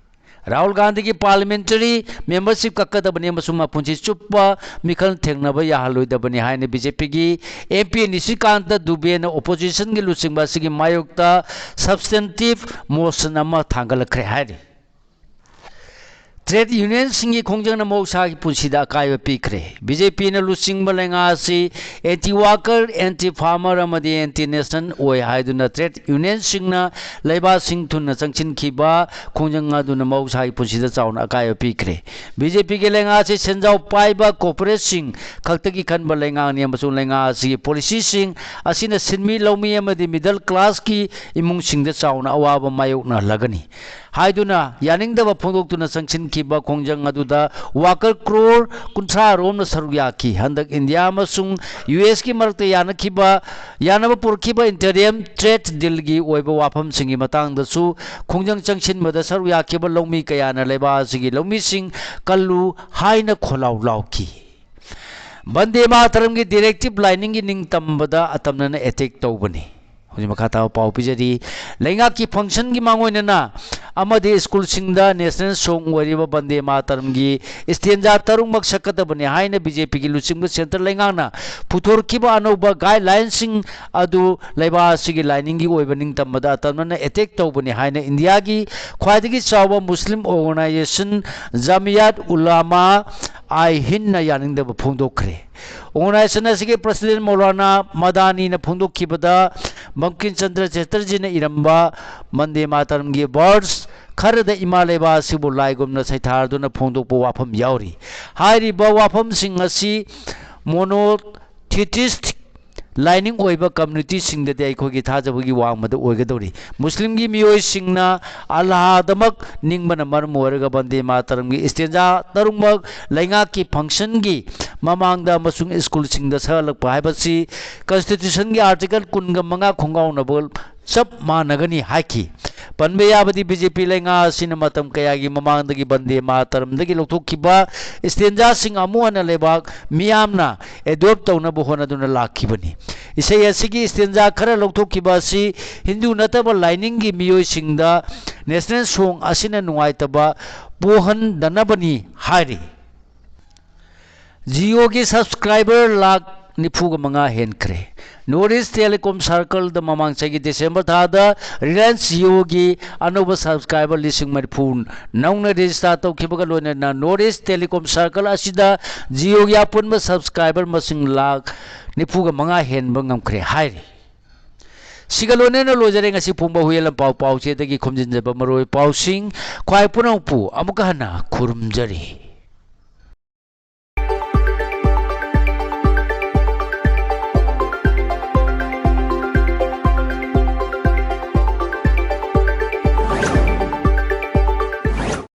ꯔꯥꯍꯨꯜ ꯒꯥꯟꯙꯤꯒꯤ ꯄꯥꯔꯂꯤꯌꯥꯃꯦꯟꯇꯔꯤ ꯃꯦꯝꯕꯔꯁꯤꯞ ꯀꯛꯀꯗꯕꯅꯤ ꯑꯃꯁꯨꯡ ꯃꯄꯨꯟꯁꯤ ꯆꯨꯞꯄ ꯃꯤꯈꯜ ꯊꯦꯡꯅꯕ ꯌꯥꯍꯜꯂꯣꯏꯗꯕꯅꯤ ꯍꯥꯏꯅ ꯕꯤ ꯖꯦ ꯄꯤꯒꯤ ꯑꯦꯝ ꯄꯤ ꯅꯤꯁꯤꯀꯥꯟꯇ ꯗꯨꯕꯦꯅ ꯑꯣꯄꯣꯖꯤꯁꯟꯒꯤ ꯂꯨꯆꯤꯡꯕ ꯑꯁꯤꯒꯤ ꯃꯥꯌꯣꯛꯇ ꯁꯕꯁꯇꯦꯟꯇꯤꯚ ꯃꯣꯁꯟ ꯑꯃ ꯊꯥꯡꯒꯠꯂꯛꯈ꯭ꯔꯦ ꯍꯥꯏꯔꯤ꯫ ꯇ꯭ꯔꯦꯗ ꯌꯨꯅꯤꯌꯟꯁꯤꯡꯒꯤ ꯈꯣꯡꯖꯪꯅ ꯃꯍꯧꯁꯥꯒꯤ ꯄꯨꯟꯁꯤꯗ ꯑꯀꯥꯏꯕ ꯄꯤꯈ꯭ꯔꯦ꯫ ꯕꯤ ꯖꯦ ꯄꯤꯅ ꯂꯨꯆꯤꯡꯕ ꯂꯩꯉꯥꯛ ꯑꯁꯤ ꯑꯦꯟꯇꯤ ꯋꯥꯔꯀꯔ, ꯑꯦꯟꯇꯤ ꯐꯥꯔꯃꯔ ꯑꯃꯗꯤ ꯑꯦꯟꯇꯤ ꯅꯦꯁꯅꯦꯜ ꯑꯣꯏ ꯍꯥꯏꯗꯨꯅ ꯇ꯭ꯔꯦꯗ ꯌꯨꯅꯤꯌꯟꯁꯤꯡꯅ ꯂꯩꯕꯥꯛꯁꯤꯡ ꯊꯨꯅ ꯆꯪꯁꯤꯟꯈꯤꯕ ꯈꯣꯡꯖꯪ ꯑꯗꯨꯅ ꯃꯍꯧꯁꯥꯒꯤ ꯄꯨꯟꯁꯤꯗ ꯆꯥꯎꯅ ꯑꯀꯥꯏꯕ ꯄꯤꯈ꯭ꯔꯦ꯫ ꯕꯤ ꯖꯦ ꯄꯤꯒꯤ ꯂꯩꯉꯥꯛ ꯑꯁꯤ ꯁꯦꯟꯖꯥꯎ ꯄꯥꯏꯕ ꯀꯣꯔꯄꯣꯔꯦꯠꯁꯤꯡ ꯈꯛꯇꯒꯤ ꯈꯟꯕ ꯂꯩꯉꯥꯛꯅꯤ ꯑꯃꯁꯨꯡ ꯂꯩꯉꯥꯛ ꯑꯁꯤꯒꯤ ꯄꯣꯂꯤꯁꯤꯁꯤꯡ ꯑꯁꯤꯅ ꯁꯤꯟꯃꯤ ꯂꯧꯃꯤ ꯑꯃꯗꯤ ꯃꯤꯗꯜ ꯀ꯭ꯂꯥꯁꯀꯤ ꯏꯃꯨꯡꯁꯤꯡꯗ ꯆꯥꯎꯅ ꯑꯋꯥꯕ ꯃꯥꯌꯣꯛꯅꯍꯜꯂꯒꯅꯤ꯫ ꯍꯥꯏꯗꯨꯅ ꯌꯥꯅꯤꯡꯗꯕ ꯐꯣꯡꯗꯣꯛꯇꯨꯅ ꯆꯪꯁꯤꯟꯈꯤꯕ ꯈꯣꯡꯖꯪ ꯑꯗꯨꯗ worker crore ꯀꯨꯟꯊ꯭ꯔꯥ ꯔꯣꯝꯅ ꯁꯔꯨꯛ ꯌꯥꯈꯤ꯫ ꯍꯟꯗꯛ ꯏꯟꯗꯤꯌꯥ ꯑꯃꯁꯨꯡ ꯌꯨ ꯑꯦꯁꯀꯤ ꯃꯔꯛꯇ ꯌꯥꯅꯈꯤꯕ, ꯌꯥꯅꯕ ꯄꯨꯔꯛꯈꯤꯕ interim trade dealꯒꯤ ꯑꯣꯏꯕ ꯋꯥꯐꯝꯁꯤꯡꯒꯤ ꯃꯇꯥꯡꯗꯁꯨ ꯈꯣꯡꯖꯪ ꯆꯪꯁꯤꯟꯕꯗ ꯁꯔꯨꯛ ꯌꯥꯈꯤꯕ ꯂꯧꯃꯤ ꯀꯌꯥꯅ ꯂꯩꯕꯥꯛ ꯑꯁꯤꯒꯤ ꯂꯧꯃꯤꯁꯤꯡ ꯀꯜꯂꯨ ꯍꯥꯏꯅ ꯈꯣꯜꯂꯥꯎ ꯂꯥꯎꯈꯤ꯫ ꯕꯟꯗꯦ ꯃꯥꯇꯔꯝꯒꯤ directive ꯂꯥꯏꯅꯤꯡꯒꯤ ꯅꯤꯡꯇꯝꯕꯗ ꯑꯇꯝꯅꯅ attack ꯇꯧꯕꯅꯤ꯫ ꯍꯧꯖꯤꯛ ꯃꯈꯥ ꯇꯥꯕ ꯄꯥꯎ ꯄꯤꯖꯔꯤ꯫ ꯂꯩꯉꯥꯛꯀꯤ functionꯒꯤ ꯃꯥꯡꯑꯣꯏꯅꯅ ꯑꯃꯗꯤ ꯁ꯭ꯀꯨꯜꯁꯤꯡꯗ national song ꯑꯣꯏꯔꯤꯕ ꯕꯟꯗꯦ ꯃꯥꯇꯔꯝꯒꯤ stanza ꯇꯔꯨꯛꯃꯛ ꯁꯛꯀꯗꯕꯅꯤ ꯍꯥꯏꯅ ꯕꯤ ꯖꯦ ꯄꯤꯒꯤ ꯂꯨꯆꯤꯡꯕ centre ꯂꯩꯉꯥꯛꯅ ꯄꯨꯊꯣꯔꯛꯈꯤꯕ ꯑꯅꯧꯕ guideline ꯁꯤꯡ ꯑꯗꯨ ꯂꯩꯕꯥꯛ ꯑꯁꯤꯒꯤ ꯂꯥꯏꯅꯤꯡꯒꯤ ꯑꯣꯏꯕ ꯅꯤꯡꯇꯝꯕꯗ ꯑꯇꯝꯅꯅ attack ꯇꯧꯕꯅꯤ ꯍꯥꯏꯅ ꯏꯟꯗꯤꯌꯥꯒꯤ ꯈ꯭ꯋꯥꯏꯗꯒꯤ ꯆꯥꯎꯕ ꯃꯨꯁꯂꯤꯝ organisation ꯖꯥꯃꯤꯌꯥꯠ ꯎꯂꯥꯃꯥ ꯑꯥꯏ ꯍꯤꯟꯗꯅ ꯌꯥꯅꯤꯡꯗꯕ ꯐꯣꯡꯗꯣꯛꯈ꯭ꯔꯦ꯫ Organisation ꯑꯁꯤꯒꯤ president ꯃꯧꯂꯥꯅꯥ ꯃꯗꯥꯅꯤꯅ ꯐꯣꯡꯗꯣꯛꯈꯤꯕꯗ, ꯕꯪꯀꯤꯝ ꯆꯟꯗ꯭ꯔ ꯆꯦꯇꯔꯖꯤꯅ ꯏꯔꯝꯕ ꯕꯟꯗꯦ ꯃꯥꯇꯔꯝꯒꯤ verse ꯈꯔꯗ ꯏꯃꯥ ꯂꯩꯕꯥꯛ ꯑꯁꯤꯕꯨ ꯂꯥꯏꯒꯨꯝꯅ ꯁꯩꯊꯥꯔꯗꯨꯅ ꯐꯣꯡꯗꯣꯛꯄ ꯋꯥꯐꯝ ꯌꯥꯎꯔꯤ꯫ ꯍꯥꯏꯔꯤꯕ ꯋꯥꯐꯝꯁꯤꯡ ꯑꯁꯤ monotheist ꯂꯥꯏꯅꯤꯡ ꯑꯣꯏꯕ communityꯁꯤꯡꯗꯗꯤ ꯑꯩꯈꯣꯏꯒꯤ ꯊꯥꯖꯕꯒꯤ ꯋꯥꯡꯃꯗ ꯑꯣꯏꯒꯗꯧꯔꯤ꯫ ꯃꯨꯁꯂꯤꯝꯒꯤ ꯃꯤꯑꯣꯏꯁꯤꯡꯅ ꯑꯜꯂꯥꯍꯗꯃꯛ ꯅꯤꯡꯕꯅ ꯃꯔꯝ ꯑꯣꯏꯔꯒ ꯕꯟꯗꯦ ꯃꯥꯇꯔꯝꯒꯤ stanza ꯇꯔꯨꯛꯃꯛ ꯂꯩꯉꯥꯛꯀꯤ functionꯒꯤ ꯃꯃꯥꯡꯗ ꯑꯃꯁꯨꯡ ꯁ꯭ꯀꯨꯜꯁꯤꯡꯗ ꯁꯛꯍꯜꯂꯛꯄ ꯍꯥꯏꯕꯁꯤ constitutionꯒꯤ article ꯀꯨꯟꯒ ꯃꯉꯥ ꯈꯣꯡꯒꯥꯎꯅꯕ ꯆꯞ ꯃꯥꯟꯅꯒꯅꯤ ꯍꯥꯏꯈꯤ꯫ ꯄꯟꯕ ꯌꯥꯕꯗꯤ, ꯕꯤ ꯖꯦ ꯄꯤ ꯂꯩꯉꯥꯛ ꯑꯁꯤꯅ ꯃꯇꯝ ꯀꯌꯥꯒꯤ ꯃꯃꯥꯡꯗꯒꯤ ꯕꯟꯗꯦ ꯃꯥꯇꯔꯝꯗꯒꯤ ꯂꯧꯊꯣꯛꯈꯤꯕ stanzaꯁꯤꯡ ꯑꯃꯨꯛ ꯍꯟꯅ ꯂꯩꯕꯥꯛ ꯃꯤꯌꯥꯝꯅ adopt ꯇꯧꯅꯕ ꯍꯣꯠꯅꯗꯨꯅ ꯂꯥꯛꯈꯤꯕꯅꯤ꯫ ꯏꯁꯩ ꯑꯁꯤꯒꯤ stanza ꯈꯔ ꯂꯧꯊꯣꯛꯈꯤꯕ ꯑꯁꯤ ꯍꯤꯟꯗꯨ ꯅꯠꯇꯕ ꯂꯥꯏꯅꯤꯡꯒꯤ ꯃꯤꯑꯣꯏꯁꯤꯡꯗ national song ꯑꯁꯤꯅ ꯅꯨꯡꯉꯥꯏꯇꯕ ꯄꯣꯛꯍꯟꯗꯅꯕꯅꯤ ꯍꯥꯏꯔꯤ꯫ Jioꯒꯤ subscriber ꯂꯥꯈ ꯅꯤꯐꯨꯒ ꯃꯉꯥ ꯍꯦꯟꯈ꯭ꯔꯦ꯫ North East Telecom Circleꯗ ꯃꯃꯥꯡ ꯆꯍꯤꯒꯤ December ꯊꯥꯗ Reliance Jioꯒꯤ ꯑꯅꯧꯕ subscriber ꯂꯤꯁꯤꯡ ꯃꯔꯤꯐꯨ ꯅꯧꯅ register ꯇꯧꯈꯤꯕꯒ ꯂꯣꯏꯅꯅ North East Telecom Circle ꯑꯁꯤꯗ Jioꯒꯤ ꯑꯄꯨꯟꯕ subscriber ꯃꯁꯤꯡ ꯂꯥꯈ ꯅꯤꯐꯨꯒ ꯃꯉꯥ ꯍꯦꯟꯕ ꯉꯝꯈ꯭ꯔꯦ ꯍꯥꯏꯔꯤ꯫ ꯁꯤꯒ ꯂꯣꯏꯅꯅ ꯂꯣꯏꯖꯔꯦ ꯉꯁꯤ ꯐꯣꯡꯕ ꯍꯨꯏꯌꯦꯟ ꯂꯟꯄꯥꯎ ꯄꯥꯎꯆꯦꯗꯒꯤ ꯈꯣꯝꯖꯤꯟꯖꯕ ꯃꯔꯨꯑꯣꯏꯕ ꯄꯥꯎꯁꯤꯡ꯫ ꯈ꯭ꯋꯥꯏ ꯄꯨꯝꯅꯃꯛꯄꯨ ꯑꯃꯨꯛꯀ ꯍꯟꯅ ꯈꯨꯔꯨꯝꯖꯔꯤ꯫